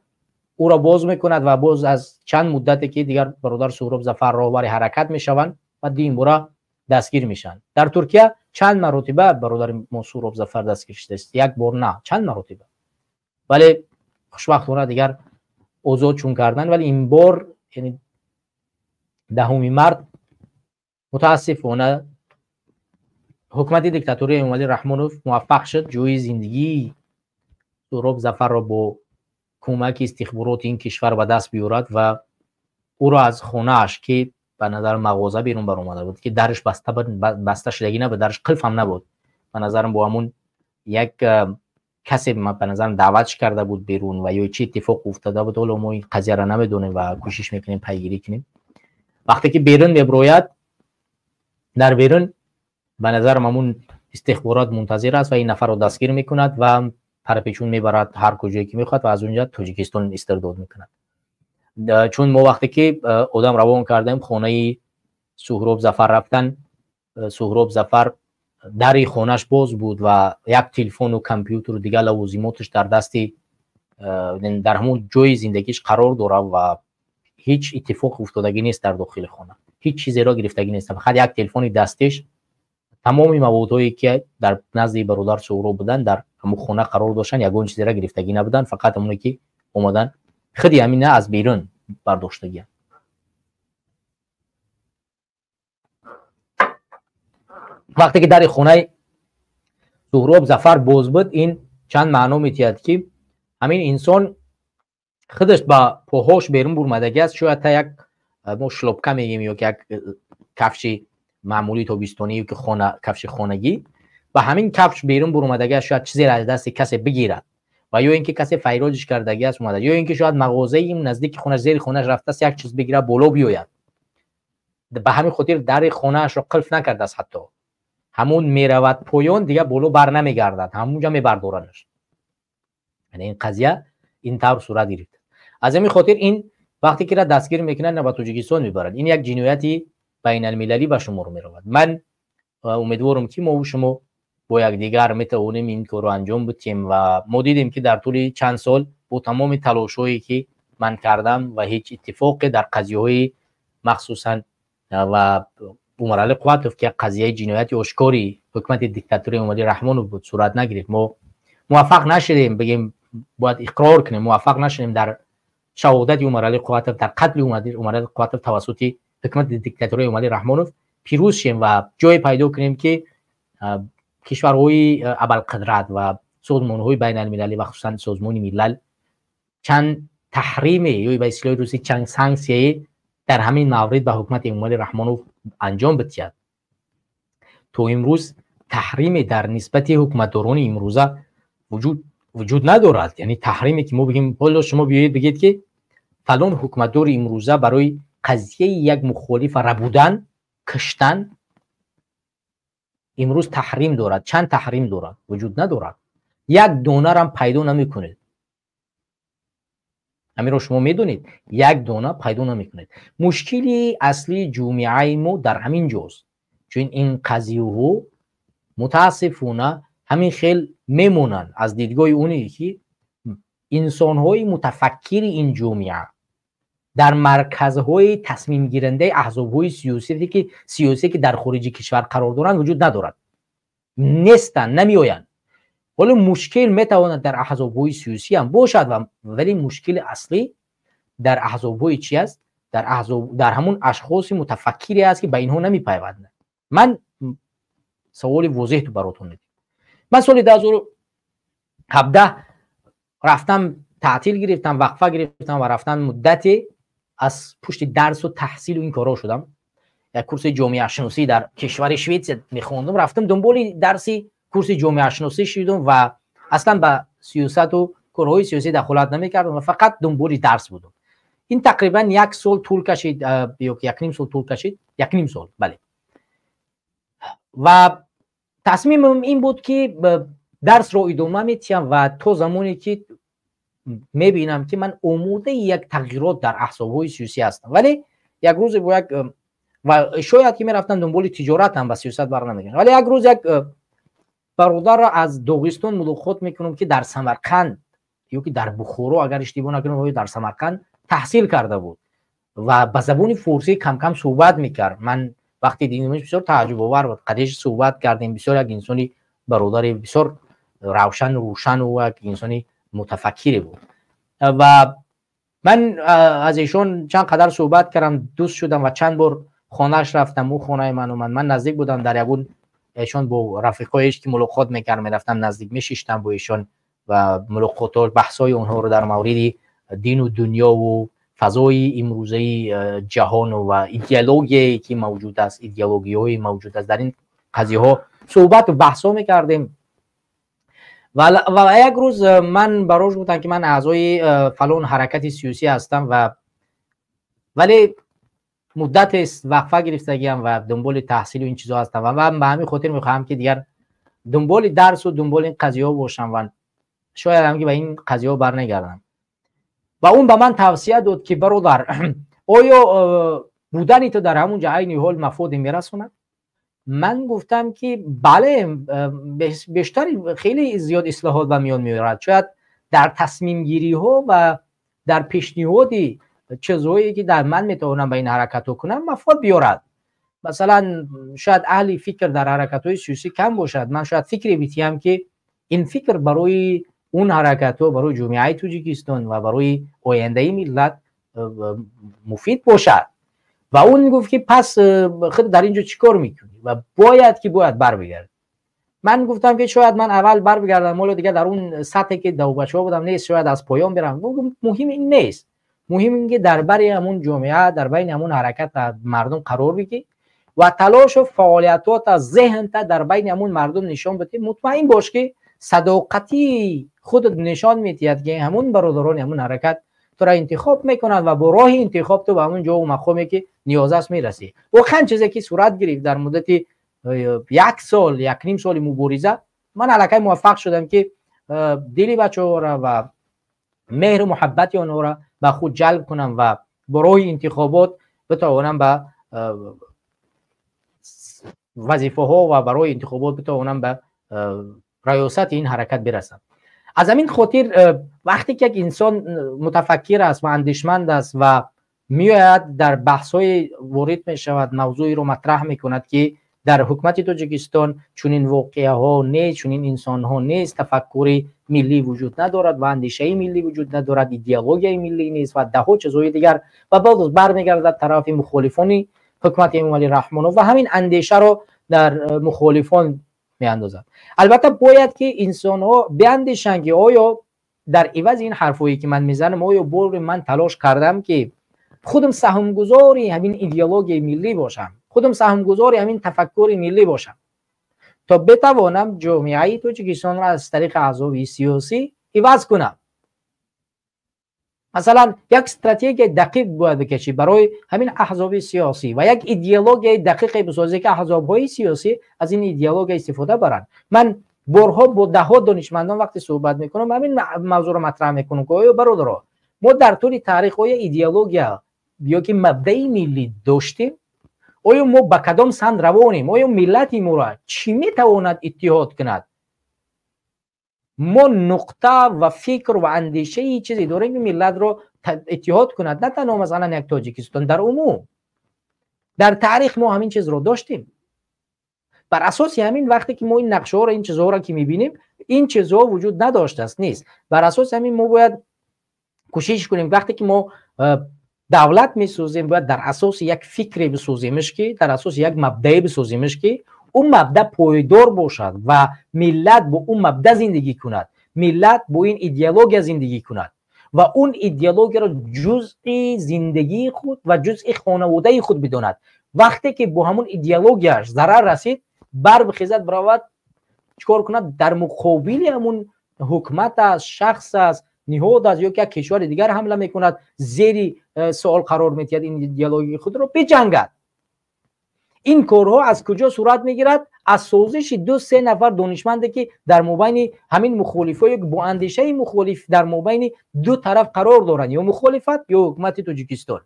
B: ӯро боз мекунад ва боз аз чанд муддате ки дигар бародар Суҳроб Зафар роҳбари ҳаракат мешаванд ва димбора дастгир мешаванд. Дар Туркия чанд маротиба бародари мо Суҳроб Зафар дастгир шудааст? Як бор на, чанд маротиба. Вале хушбахтона дигар озод чун кардан, вале ин бор, яъне 10 март, мутаассифона ҳукумати диктатурии Эмомалӣ Раҳмонов муваффақ шуд ҷои зиндагии Суҳроб Зафарро бо кӯмаки истихбороти ин кишвар ба даст биёрад ва ӯро аз хонааш, ки ба назар мағоза берун баромада буд, ки дарш баста шудагӣ набуд, дарш қилф ҳам набуд, ба назарам бо ҳамун як касе ба назарам даъватш карда буд берун ва ё чӣ иттифоқ уфтода буд, ҳоло мо ин қазияро намедонем ва кӯшиш мекунем пайгирӣ кунем. Вақте ки берун меброяд, дар берун ба назарам ҳамун истихборот мунтазир аст ва ин нафарро дастгир мекунад ва парапечун мебарад ҳар куҷое ки мехоҳад ва аз унҷа Тоҷикистон истирдод мекунад. Чун мо вақте ки одам равон кардем хонаи Суҳроб Зафар рафтан, Суҳроб Зафар дари хонаш боз буд ва як телефону компютеру дигар лавозимоташ дар дасти дар ҳамон ҷои зиндагиш қарор дорад ва ҳеҷ иттифоқ уфтодагӣ нест дар дохили хона, ҳеҷ чизеро гирифтагӣ нест, фақат як телефони дастиш, тамоми маводҳое ки дар назди бародар Суҳроб буданд дар ҳамон хона қарор доштанд, ягон чизеро гирифтагӣ набуданд, фақат ҳамоне ки омадан худи ҳамина аз берун бардоштагианд. Вақте ки дари хонаи Суҳроб Зафар боз буд, ин чанд маъно метиҳад, ки ҳамин инсон худаш ба поҳош берун бурмадагӣ аст. Шояд та як мо шлопка мегӯем ё ки як кафши маъмулии тобистонӣ ё ки кафши хонагӣ, ба ҳамин кафш берун бурмадагӣ аст, шояд чизеро аз дасти касе бигирад ва ё ин ки касе файроҷиш кардагӣ аст омада, ё ин ки шояд мағозаи наздики хонаш, зери хонаш рафтааст, як чиз бигирад, боло биёяд. Ба ҳамин хотир дари хонаашро қулф накардааст, ҳатто ҳамун меравад поён, дигар боло бар намегардад, ҳамунҷа мебардоранаш. Яъне ин қазия ин тавр сурат гирифт. Аз ҳамин хотир ин вақте ки ра дастгир мекунанд, ба Тоҷикистон мебаранд, ин як ҷинояти байналмилалӣ ба шумор меравад. Ман умедворам, ки мову шумо бо якдигар метавонем ин корро анҷом бидиҳем. Ва мо дидем, ки дар тӯли чанд сол бо тамоми талошҳое, ки ман кардам, ва ҳеҷ иттифоқе дар қазияҳои махсусан ва Умаралӣ Қувватов, ки як қазияи ҷинояти ошкори ҳукумати диктатури Эмомалӣ Раҳмонов буд, сурат нагирифт. Мо муваффақ нашудем, бигем, бояд иқрор кунем, муваффақ нашудем дар шаҳодати Умаралӣ Қувватов, дар қатли Умаралӣ Қувватов тавассути ҳукумати диктатури Эмомалӣ Раҳмонов пирӯз шем ва ҷое пайдо кунем, ки кишварҳои абарқудрат ва созмонҳои байналмилалӣ ва хусусан Созмони Миллал чанд таҳриме ё ба истилоҳи русӣ чанд санксияе дар ҳамин маврид ба ҳукумати Эмомалӣ Раҳмонов анҷом бидиҳад. То имрӯз таҳриме дар нисбати ҳукуматдорони имрӯза вуҷуд надорад. Яъне таҳриме, ки мо бигем, ҳоло шумо биёед бигед, ки фалон ҳукуматдори имрӯза барои қазияи як мухолифа рабудан, киштан имрӯз таҳрим дорад. Чанд таҳрим дорад? Вуҷуд надорад, як донарам пайдо намекунед. Ҳаминро шумо медонед, як дона пайдо намекунед. Мушкили аслии ҷомеаи мо дар ҳамин ҷост, чун ин қазияҳо мутаассифона ҳамин хел мемонанд, аз дидгоҳи оне ки инсонҳои мутафаккири ин ҷомеа дар марказҳои тасмимгирандаи аҳзобҳои сиёсие, ки дар хориҷи кишвар қарор доранд, вуҷуд надорад, нестанд, намеоянд. Ҳоло мушкил метавонад дар аҳзобҳои сиёсӣ ҳам бошад, вале мушкили аслӣ дар аҳзобҳои чи аст? Дар аҳзоб, дар ҳамун ашхоси мутафаккире аст, ки ба инҳо намепайванданд. Ман саволи возеҳ баротон медиҳам. Ман соли 2017 рафтам, таътил гирифтам, вақфа гирифтам ва рафтам, муддате аз пушти дарсу таҳсилу ин корҳо шудам. Як курси ҷомеашиносӣ дар кишвари Шветсия мехондам. Рафтам, дунболи дарси курси ҷомеашиносӣ шудам ва аслан ба сиёсату корҳои сиёсӣ дахолат намекардам ва фақат дунболи дарс будам. Ин тақрибан як сол тӯл кашид ё якним сол тӯл кашид, якним сол, бале. Ва тасмимам ин буд, ки дарсро идома медиҳам ва то замоне ки мебинам, ки ман омодаи як тағйирот дар аҳзобҳои сиёсӣ ҳастам. Вале як рӯзе бо як ва шояд ки мерафтам дунболи тиҷоратам, ба сиёсат бар намегардам. Вале як рӯз як бародарро аз Доғистон мулоқот мекунам, ки дар Самарқанд ё ки дар Бухоро, агар иштибоҳ накунам, дар Самарқанд таҳсил карда буд ва ба забони форсӣ камкам суҳбат мекард. Ман вақте дидимаш, бисёр тааҷҷубовар буд. Қадеш суҳбат кардем. Бисёр як инсони бародари бисёр равшан, рӯшану як инсони мутафаккире буд. Ва ман аз эшон чанд қадар суҳбат кардам, дӯст шудам ва чанд бор хонааш рафтам, ӯ хонаи ман омад. Ман наздик будам, дар ягон эшон бо рафиқоеш ки мулоқот мекард, мерафтам, наздик мешиштам бо эшон ва мулоқотҳо, баҳсҳои онҳоро дар мавриди дину дунёву фазои имрӯзаи ҷаҳону ва идеологияе ки мавҷуд аст, идеологияҳои мавҷуд аст, дар ин қазияҳо суҳбату баҳсҳо мекардем. Ва як рӯз ман барош гуфтам, ки ман аъзои фалон ҳаракати сиёсӣ ҳастам ва вале муддатест вақфа гирифтагиам ва дунболи таҳсилу ин чизо ҳастам ва ман ба ҳамин хотир мехоҳам, ки дигар дунболи дарсу дунболи ин қазияҳо бошам ва шояд ҳам ки ба ин қазияҳо барнегардам. Ва он ба ман тавсия дод, ки бародар, оё будани ту дар ҳамун ҷо айни ҳол мафоде мерасонад? Ман гуфтам, ки бале, бештар хеле зиёд ислоҳот ба миён меорад. Шояд дар тасмимгириҳо ва дар пешниҳоди чизҳое, ки дар ман метавонам ба ин ҳаракатҳо кунам, мафод биёрад. Масалан, шояд аҳли фикр дар ҳаракатҳои сиёсӣ кам бошад. Ман шояд фикре битиҳам, ки ин фикр барои он ҳаракатҳо, барои ҷомеаи Тоҷикистон ва барои ояндаи миллат муфид бошад. Ва он гуфт, ки пас худ дар ин ҷо чӣ кор мекунӣ ва бояд ки бояд барбигард? Ман гуфтам, ки шояд ман аввал барбигардам, ҳоло дигар дар он сатҳе, ки давбачаҳо будам, нест, шояд аз поён бирам. Муҳим ин нест, муҳим ин ки дар бари ҳамун ҷомеа, дар байни ҳамун ҳаракат мардум қарор бигӣ ва талошу фаъолиятота, зеҳнта дар байни ҳамун мардум нишон бидӣ. Мутмаин бош, ки садоқати худат нишон медиҳад, ки ҳамун бародарони ҳамун ҳаракат тура интихоб мекунанд ва бо роҳи интихоб ту ба ҳамон ҷо мақоме ки ниёз аст мерасӣ. Воқеан чизе ки сурат гирифт дар муддати як сол, як ним соли мубориза, ман аллакай муваффақ шудам ки дили бачаҳоро ва меҳру муҳаббати онҳоро ба худ ҷалб кунам ва бо роҳи интихобот битавонам ба вазифаҳо ва барои интихобот битавонам ба раёсати ин ҳаракат бирасам. Аз ҳамин хотир вақте ки як инсон мутафаккир аст ва андешманд аст ва меояд дар баҳсҳои ворид мешавад, мавзӯеро матраҳ мекунад ки дар ҳукумати Тоҷикистон чунин воқеаҳо нест, чунин инсонҳо нест, тафаккури миллӣ вуҷуд надорад ва андешаи миллӣ вуҷуд надорад, идеологияи миллӣ нест ва даҳҳо чизҳои дигар, ва боз бармегардад тарафи мухолифони ҳукумати Эмомалӣ Раҳмонов ва ҳамин андешаро дар мухолифон меандозад. Албатта бояд ки инсонҳо биандешанд ки оё дар ивази ин ҳарфҳое ки ман мезанам, оё бори ман талош кардам ки худам саҳмгузори ҳамин идеологияи миллӣ бошам, худам саҳмгузори ҳамин тафаккури миллӣ бошам, то битавонам ҷомеаи Тоҷикистонро аз тариқи аҳзоби сиёсӣ иваз кунам. Масалан, як стратегияи дақиқ бояд бикашӣ барои ҳамин аҳзоби сиёсӣ ва як идеологияи дақиқе бисозӣ ки аҳзобҳои сиёсӣ аз ин идеология истифода баранд. Ман борҳо бо даҳҳо донишмандон вақте суҳбат мекунам, ҳамин мавзӯъро матраҳ мекунам ки оё бародаро, мо дар тӯли таърих оё идеология ё ки мабдаи миллӣ доштем? Оё мо ба кадом самт равонем? Оё миллати моро чӣ метавонад иттиҳод кунад? Мо нуқта ва фикр ва андешаи чизе дорем ки миллатро иттиҳод кунад, на танҳо масалан як Тоҷикистон, дар умум дар таърих мо ҳамин чизро доштем. Бар асоси ҳамин вақте ки мо ин нақшаҳоро, ин чизҳоро ки мебинем, ин чизҳо вуҷуд надоштааст, нест. Бар асоси ҳамин мо бояд кӯшиш кунем, вақте ки мо давлат месозем, бояд дар асоси як фикре бисоземш ки дар асоси як мабдае бисоземш ки ӯ мабда пойдор бошад ва миллат бо ӯ мабда зиндагӣ кунад, миллат бо ин идеология зиндагӣ кунад ва он идеологияро ҷузъи зиндагии худ ва ҷузъи хонаводаи худ бидонад. Вақте ки бо ҳамон идеологияш зарар расид, бар бихезад, биравад, чикор кунад? Дар муқобили ҳамон ҳукумат аст, шахс аст, ниҳод аст ё ки як кишвари дигар ҳамла мекунад, зери суол қарор медиҳад ин идеологияи худро, биҷангад. Ин корҳо аз куҷо сурат мегирад? Аз созиши 2-3 нафар донишманде ки дар мобайни ҳамин мухолифҳо ё бо андешаи мухолиф дар мобайни ду тараф қарор доранд, ё мухолифат ё ҳукумати Тоҷикистон.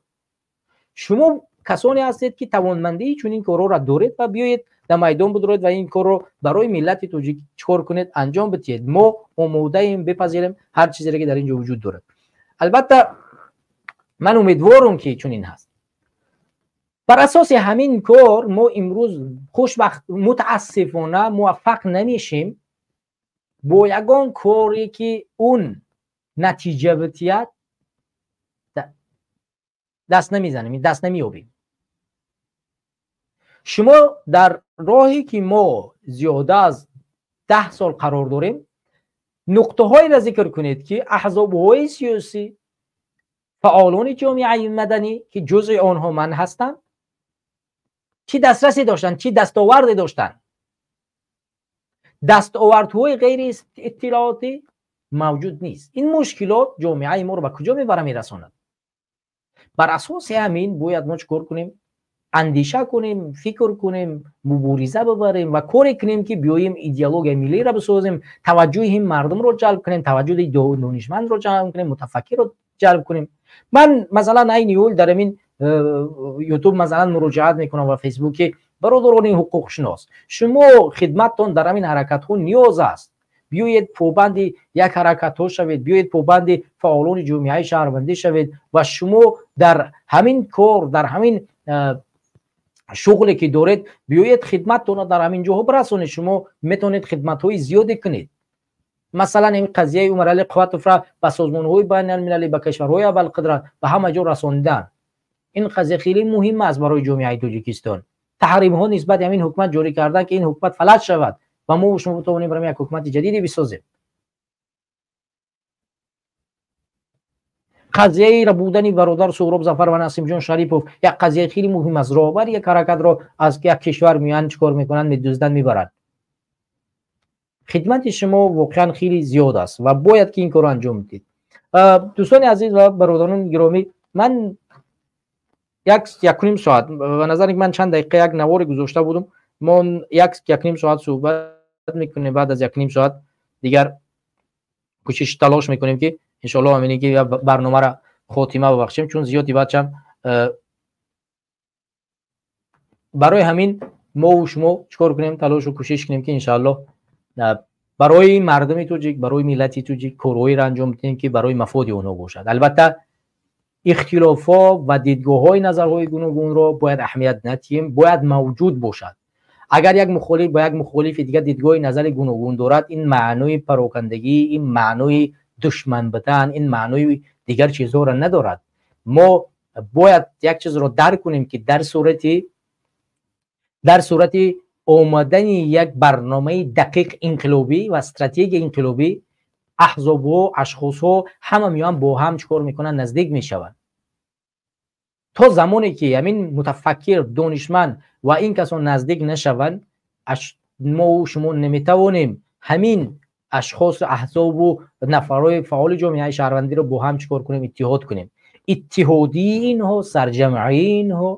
B: Шумо касоне ҳастед ки тавонмандии чунин корҳоро доред ва биёед дар майдон бидоред ва ин корро барои миллати тоҷик чикор кунед, анҷом бидиҳед. Мо омодаем бипазирем ҳар чизеро ки дар ин ҷо вуҷуд дорад. Албатта ман умедворам ки чунин ҳаст. Бар асоси ҳамин кор мо имрӯз хушбахт, мутаассифона муваффақ намешем бо ягон коре ки он натиҷа бидиҳад даст намезанем, даст намеёбем. Шумо дар роҳе ки мо зиёда аз 10 сол қарор дорем, нуқтаҳоеро зикр кунед ки аҳзобҳои сиёсӣ, фаъолони ҷомеаи маданӣ ки ҷузъи онҳо ман ҳастам, чӣ дастрасе доштанд, чӣ дастоварде доштанд. Дастовардҳои ғайри иттилоотӣ мавҷуд нест. Ин мушкилот ҷомеаи моро ба куҷо мебара мерасонад? Бар асоси ҳамин бояд мо чӣ кор кунем? Андеша кунем, фикр кунем, мубориза бибарем ва коре кунем ки биёем идеологияи миллиро бисозем, таваҷҷӯҳи мардумро ҷалб кунем, таваҷҷӯҳи донишмандро ҷалб кунем, мутафаккирро ҷалб кунем. Ман масалан айни ҳол дар ҳамин ютуб масалан муроҷиат мекунам ва фейсбуки бародарони ҳуқуқшинос, шумо хидматтон дар ҳамин ҳаракатҳо ниёз аст. Биёед побанди як ҳаракатҳо шавед, биёед побанди фаъолони ҷомеаи шаҳрвандӣ шавед ва шумо дар ҳамин кор, дар ҳамин шуғле ки доред, биёед хидматтонро дар ҳамин ҷоҳо бирасонед. Шумо метавонед хидматҳои зиёде кунед. Масалан ҳамин қазияи Умаралӣ Қувватовро ба созмонҳои байналмилалӣ, ба кишварҳои абарқудрат, ба ҳама ҷо расонидан. Ин қазия хеле муҳим аст барои ҷомеаи Тоҷикистон. Таҳримҳо нисбати ҳамин ҳукумат ҷорӣ кардан ки ин ҳукумат фалаҷ шавад ва мо шумо битавонем барои як ҳукумати ҷадиде бисозем. Қазияи рабудани бародар Суҳроб Зафар ва Насимҷон Шарипов як қазияи хеле муҳим аст. Роҳбари як ҳаракатро аз як кишвар меоянд, чӣ кор мекунанд? Медузданд, мебаранд. Хидмати шумо воқеан хеле зиёд аст ва бояд ки ин корро анҷом бидиҳед. Дӯстони азиз ва бародарони гиромӣ, ман 1-1.5 соат, ба назари ман чанд дақиқа як навори гузошта будум, мо 1-1.5 соат суҳбат мекунем. Баъд аз 1.5 соат дигар кӯшиш, талош мекунем, ки иншоалло ҳамине ки барномаро хотима бибахшем, чун зиёди бачам. Барои ҳамин мову шумо чикор кунем? Талошу кӯшиш кунем, ки иншоалло барои мардуми тоҷик, барои миллати тоҷик корҳоеро анҷом диҳем, ки барои мафоди онҳо бошад. Албатта, ихтилофҳо ва дидгоҳҳои назарҳои гуногунро бояд аҳамият надиҳем, бояд мавҷуд бошад. Агар як мухолиф ба як мухолифи дигар дидгоҳи назари гуногун дорад, ин маънои парокандагӣ, ин маънои душман будан, ин маънои дигар чизҳоро надорад. Мо бояд як чизро дарк кунем, ки дар сурати омадани як барномаи дақиқ инқилобӣ ва стратегияи инқилобӣ, аҳзобҳо, ашхосҳо ҳама меоянд, бо ҳам чӣ кор мекунанд? Наздик мешаванд. То замоне ки ҳамин мутафаккир, донишманд ва ин касон наздик нашаванд, мову шумо наметавонем ҳамин ашхос, аҳзобу нафарҳои фаъоли ҷомеаи шаҳрвандиро бо ҳам чӣ кор кунем? Иттиҳод кунем. Иттиҳодии инҳо, сарҷамъии инҳо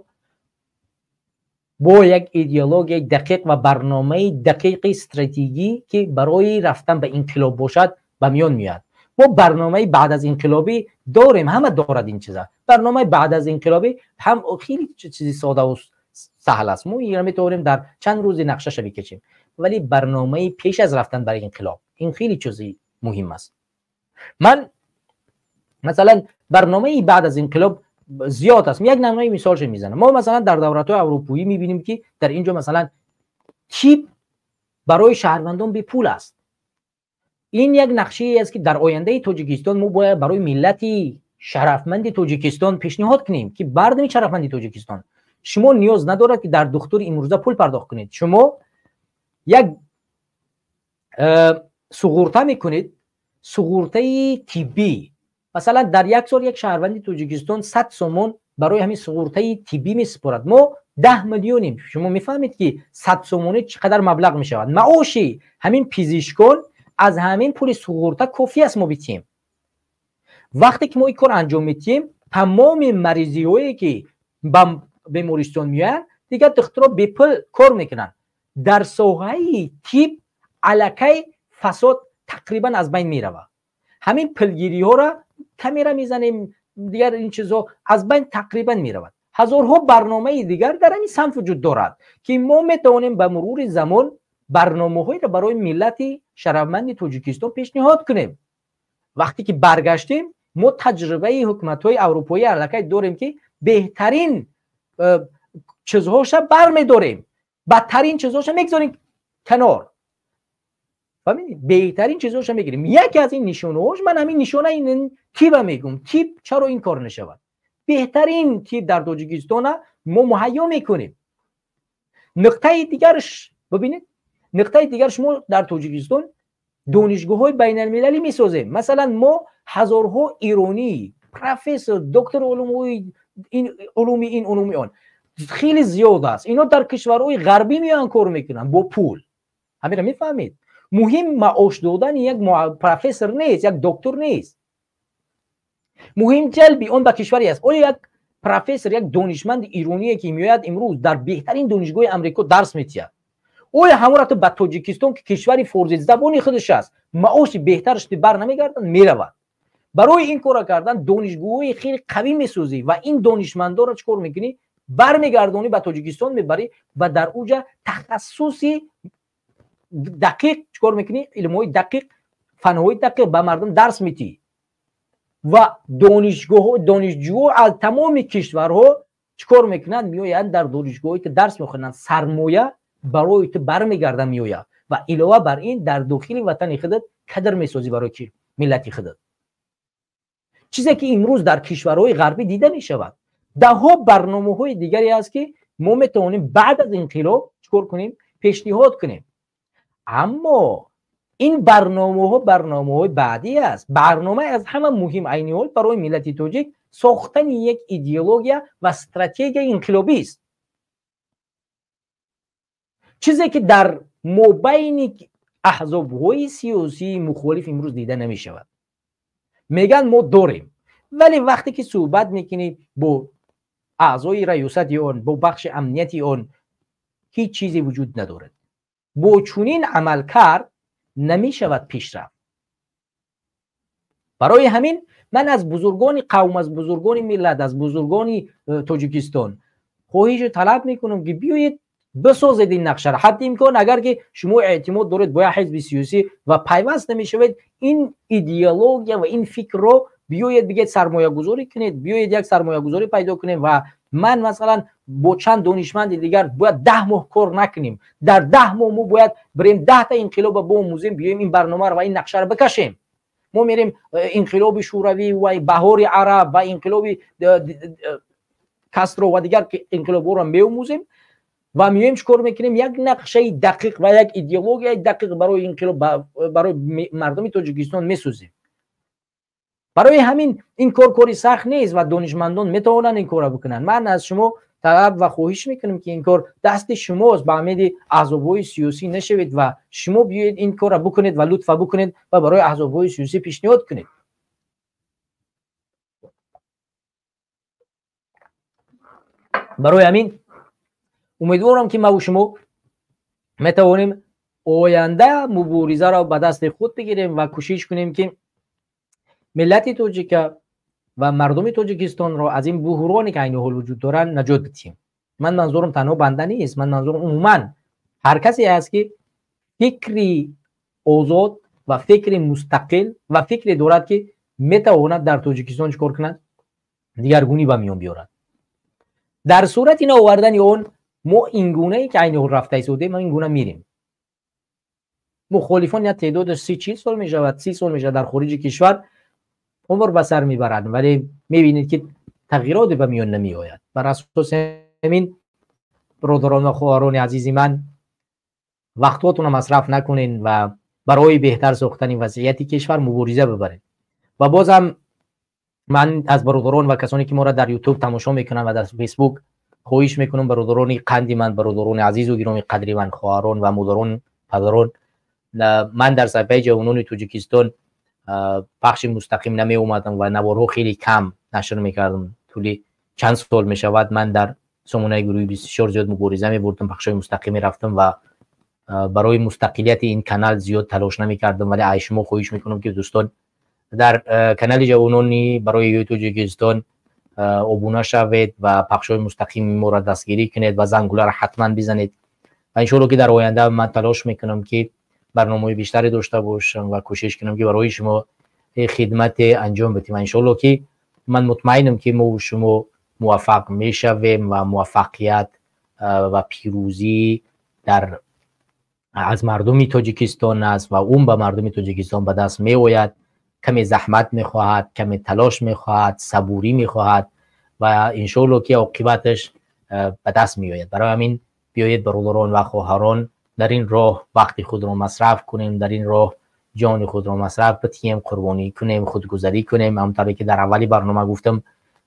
B: бо як идеологияи дақиқ ва барномаи дақиқи стратегӣ, ки барои рафтан ба инқилоб бошад, ба миён меояд. Мо барномаи баъд аз инқилобӣ дорем, ҳама дорад ин чиза. Барномаи баъд аз инқилобӣ ҳам хеле чизи содаву саҳл аст, мо инро метавонем дар чанд рӯзи нақшаша бикашем, вале барномаи пеш аз рафтан бар инқилоб, ин хеле чизи муҳим аст. Ман масалан, барномаи баъд аз инқилоб зиёд аст, як намунаи мисолша мезанам. Мо масалан дар давлатҳои аврупоӣ мебинем, ки дар ин ҷо масалан тиб барои шаҳрвандон бепул аст. Ин як нақшае аст, ки дар ояндаи Тоҷикистон мо бояд барои миллати шарафманди Тоҷикистон пешниҳод кунем, ки мардуми шарафманди Тоҷикистон, шумо ниёз надорад, ки дар духтури имрӯза пул пардохт кунед. Шумо як суғурта мекунед, суғуртаи тиббӣ. Масалан, дар як сол як шаҳрванди Тоҷикистон 100 сомон барои ҳамин суғуртаи тиббӣ месупорад. Мо 10 миллионем. Шумо мефаҳмед, ки 100 сомонӣ чӣ қадар маблағ мешавад. Маоши ҳамин пизишкон аз ҳамин пули суғурта кофӣ аст. Мо битиҳем. Вақте ки мо ин кор анҷом медиҳем, тамоми маризиҳое, ки ба бемористон меоянд, дигар духтуро бепул кор мекунанд. Дар соҳаи тиб аллакай фасод тақрибан аз байн меравад. Ҳамин пулгириҳоро камера мезанем, дигар ин чизҳо аз байн тақрибан меравад. Ҳазорҳо барномаи дигар дар ҳамин самт вуҷуд дорад, ки мо метавонем ба мурури замон барномаҳоеро барои миллати шарафманди Тоҷикистон пешниҳод кунем. Вақте ки баргаштем, мо таҷрибаи ҳукуматҳои аврупоӣ аллакай дорем, ки беҳтарин чизҳоша бармедорем, бадтарин чизҳоша мегузорем канор. Беҳтарин чизҳоша мегирем. Яке аз ин нишонаҳош, ман ҳамин нишона тиба мегӯм. Тиб чаро ин кор нашавад? Беҳтарин тиб дар Тоҷикистона мо муҳайё мекунем. Нуқтаи дигарш бибинед, нуқтаи дигар, шумо дар Тоҷикистон донишгоҳҳои байналмилалӣ месозем. Масалан, мо ҳазорҳо иронӣ профессор, доктор улумҳои ин, улуми ин, улуми он хеле зиёд аст. Ино дар кишварҳои ғарбӣ меоянд, кор мекунанд бо пул. Ҳаминро мефаҳмед? Муҳим маош додани як профессор нест, як доктор нест, муҳим ҷалби он ба кишваре аст. Оё як профессор, як донишманди ироние, ки меояд, имрӯз дар беҳтарин донишгоҳи Амрико дарс метиҳад, оё ҳамонро ту ба Тоҷикистон, ки кишвари форсизабони худаш аст, маоши беҳтараш бар намегардад, меравад? Барои ин кора кардан донишгоҳҳои хеле қавӣ месозӣ ва ин донишмандоро чӣ кор мекунӣ? Бармегардонӣ, ба Тоҷикистон мебарӣ ва дар уҷа тахассуси дақиқ чӣ кор мекунӣ? Илмҳои дақиқ, фанҳои дақиқ ба мардум дарс метиҳӣ ва донишгоҳҳо, донишҷӯҳо аз тамоми кишварҳо чӣ кор мекунанд? Меоянд, дар донишгоҳҳое ки дарс мехонанд, сармоя барои ту бармегардад, меояд. Ва илова бар ин, дар дохили ватани худат кадр месозӣ барои миллати худат, чизе ки имрӯз дар кишварҳои ғарбӣ дида мешавад. Даҳҳо барномаҳои дигаре аст, ки мо метавонем баъд аз инқилоб чӣ кор кунем? Пешниҳод кунем. Аммо ин барномаҳо барномаҳои баъдӣ аст. Барномаи аз ҳама муҳим айни ҳол барои миллати тоҷик сохтани як идеология ва стратегияи инқилобӣ аст, чизе ки дар мобайни аҳзобҳои сиёсии мухолиф имрӯз дида намешавад. Меган мо дорем. Вале вақте ки суҳбат мекунӣ бо аъзои раёсати он, бо бахши амнияти он, ҳеҷ чизе вуҷуд надорад. Бо чунин амалкард намешавад пешрафт. Барои ҳамин ман аз бузургони қавм, аз бузургони миллат, аз бузургони Тоҷикистон хоҳишу талаб мекунам, ки биёед бисозед ин нақшаро. Ҳатти имкон, агар ки шумо эътимод доред бо як ҳизби сиёсӣ ва пайваст намешавед, ин идеология ва ин фикрро биёед бигед сармоягузорӣ кунед, биёед як сармоягузорӣ пайдо кунем. Ва ман масалан бо чанд донишманди дигар бояд 10 моҳ кор накунем. Дар 10 моҳ мо бояд бирем 10 та инқилоба биомӯзем, биёем ин барномаро ва ин нақшаро бикашем. Мо мерем инқилоби шӯравӣ ва баҳори араб ва инқилоби Кастро ва дигар инқилобҳоро меомӯзем ва меоем чӣ кор мекунем? Як нақшаи дақиқ ва як идеологияи дақиқ барои инқилоб, барои мардуми Тоҷикистон месозем. Барои ҳамин ин кор кори сахт нест ва донишмандон метавонанд ин корро бикунанд. Ман аз шумо талаб ва хоҳиш мекунам, ки ин кор дасти шумост, ба умеди аҳзобҳои сиёсӣ нашавед ва шумо биёед ин корро бикунед ва лутфа бикунед ва барои аҳзобҳои сиёсӣ пешниҳод кунед. Барои ҳамин умедворам, ки маву шумо метавонем оянда муборизаро ба дасти худ бигирем ва кӯшиш кунем, ки миллати тоҷика ва мардуми Тоҷикистонро аз ин буҳроне, ки айни ҳол вуҷуд доранд, наҷот бидиҳем. Ман манзурам танҳо банда нест, ман манзурам умуман ҳар касе аст, ки фикри озод ва фикри мустақил ва фикре дорад, ки метавонад дар Тоҷикистон чӣ кор кунад? Дигаргунӣ ба миён биёрад. Дар сурати наовардани он мо ин гунае, ки айни ҳол рафта истодем, ин гуна мирем. Мухолифон як теъдодаш 30-40 сол мешавад, 30 сол мешавад, дар хориҷи кишвар умр ба сар мебаранд, вале мебинед, ки тағйироте ба миён намеояд. Бар асоси ҳамин, бародарон ва хоҳарони азизи ман, вақтҳотонро масраф накунед ва барои беҳтар сохтани вазъияти кишвар мубориза бибаред. Ва бозам ман аз бародарон ва касоне, ки моро дар Ютуб тамошо мекунанд ва дар Фейсбук, хоҳиш мекунам, бародарони қанди ман, бародарони азизу гироми қадри ман, хоҳарон ва модарон, падарон, ман дар саҳифаи Ҷавонони Тоҷикистон пахши мустақим намеомадам ва наворҳо хеле кам нашр мекардам. Тӯли чанд сол мешавад, ман дар сомонаи гурӯҳи 24 зиёд мубориза мебурдам, пахшҳои мустақим мерафтам ва барои мустақилияти ин канал зиёд талош намекардам. Вале аз шумо хоҳиш мекунам, ки дӯстон, дар канали Ҷавонони барои Тоҷикистон обуна шавед ва пахшҳои мустақими моро дастгирӣ кунед ва зангуларо ҳатман бизанед. Ва иншоалло, ки дар оянда ман талош мекунам, ки барномаҳои бештаре дошта бошам ва кӯшиш кунам, ки барои шумо хидмате анҷом бидем. Ва иншоалло, ки ман мутмаинам, ки мо шумо муваффақ мешавем ва муваффақият ва пирӯзӣ дар аз мардуми Тоҷикистон аст ва он ба мардуми Тоҷикистон ба даст меояд. Каме заҳмат мехоҳад, каме талош мехоҳад, сабурӣ мехоҳад ва иншоалло, ки оқибаташ ба даст меояд. Барои ҳамин биёед, бародарон ва хоҳарон, дар ин роҳ вақти худро масраф кунем, дар ин роҳ ҷони худро масраф бидиҳем, қурбонӣ кунем, худгузарӣ кунем. Ҳамонтавре ки дар аввали барнома гуфтам,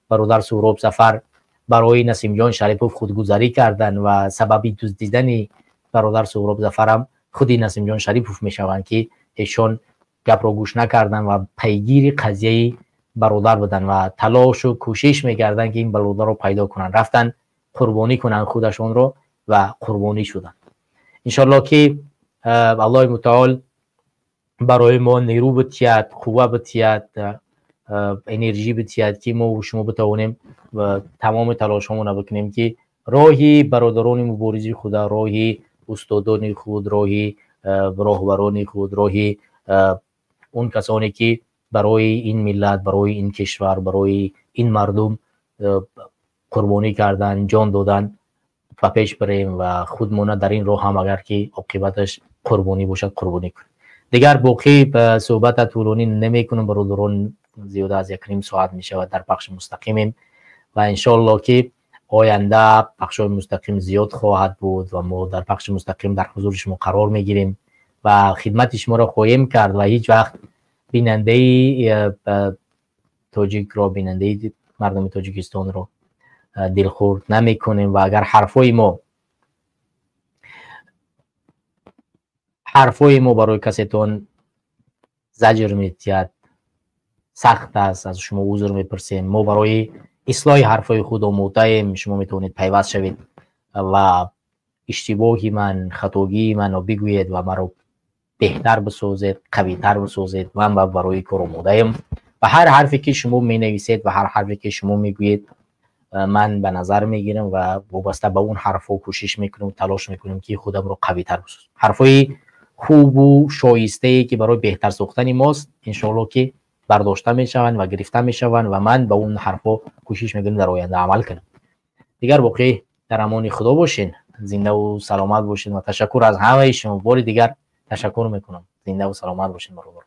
B: бародар Суҳроб Сафар барои Насимҷон Шарипов худгузарӣ карданд ва сабаби дуздидани бародар Суҳроб Зафарам худи Насимҷон Шарипов мешаванд, ки эшон гапро гӯш накарданд ва пайгири қазияи бародар буданд ва талошу кӯшиш мекарданд, ки ин бародарро пайдо кунанд. Рафтанд қурбонӣ кунанд худашонро ва қурбонӣ шуданд. Иншоалло, ки Аллоҳи мутаол барои мо нерӯ битиҳад, қувва битиҳад, энержӣ битиҳад, ки мо шумо битавонем тамоми талошҳомонро бикунем, ки роҳи бародарони муборизии худа, роҳи устодони худ, роҳи роҳбарони худ, роҳи он касоне, ки барои ин миллат, барои ин кишвар, барои ин мардум қурбонӣ карданд, ҷон доданд, ба пеш барем ва худмона дар ин роҳ ҳам, агар ки оқибаташ қурбонӣ бошад, қурбонӣ кунем. Дигар боқӣ суҳбата тӯлонӣ намекунам, бародарон. Зиёда аз 1,5 соат мешавад дар пахши мустақимем ва иншоалло, ки оянда пахшҳои мустақим зиёд хоҳад буд ва мо дар пахши мустақим дар ҳузури шумо қарор мегирем ва хидмати шуморо хоҳем кард ва ҳеҷ вақт бинандаи тоҷикро, бинандаи мардуми Тоҷикистонро дилхурд намекунем. Ва агар ҳарфҳои мо барои касетон заҷр метиҳад.
A: Сахт аст, аз шумо узр мепурсем. Мо барои ислоҳи ҳарфҳои худ омодаем. Шумо метавонед пайваст шавед ва иштибоҳи ман, хатогии манро бигӯед ва маро беҳтар бисозед, қавитар бисозед. Ман барои кор омодаем ва ҳар ҳарфе ки шумо менависед ва ҳар ҳарфе ки шумо мегӯед, ман ба назар мегирам ва вобаста ба он ҳарфҳо кӯшиш мекунам, талош мекунам, ки худамро қавитар бисозам. Ҳарфҳои хубу шоистае, ки барои беҳтар сохтани мост, иншоалло, ки бардошта мешаванд ва гирифта мешаванд ва ман ба он ҳарфҳо кӯшиш мекунам дар оянда амал кунам. Дигар боқӣ дар амони Худо бошед, зиндаву саломат бошед ва ташаккур аз ҳамаи шумо. Бори дигар ташаккур мекунам. Зиндаву саломат бошед, бародар.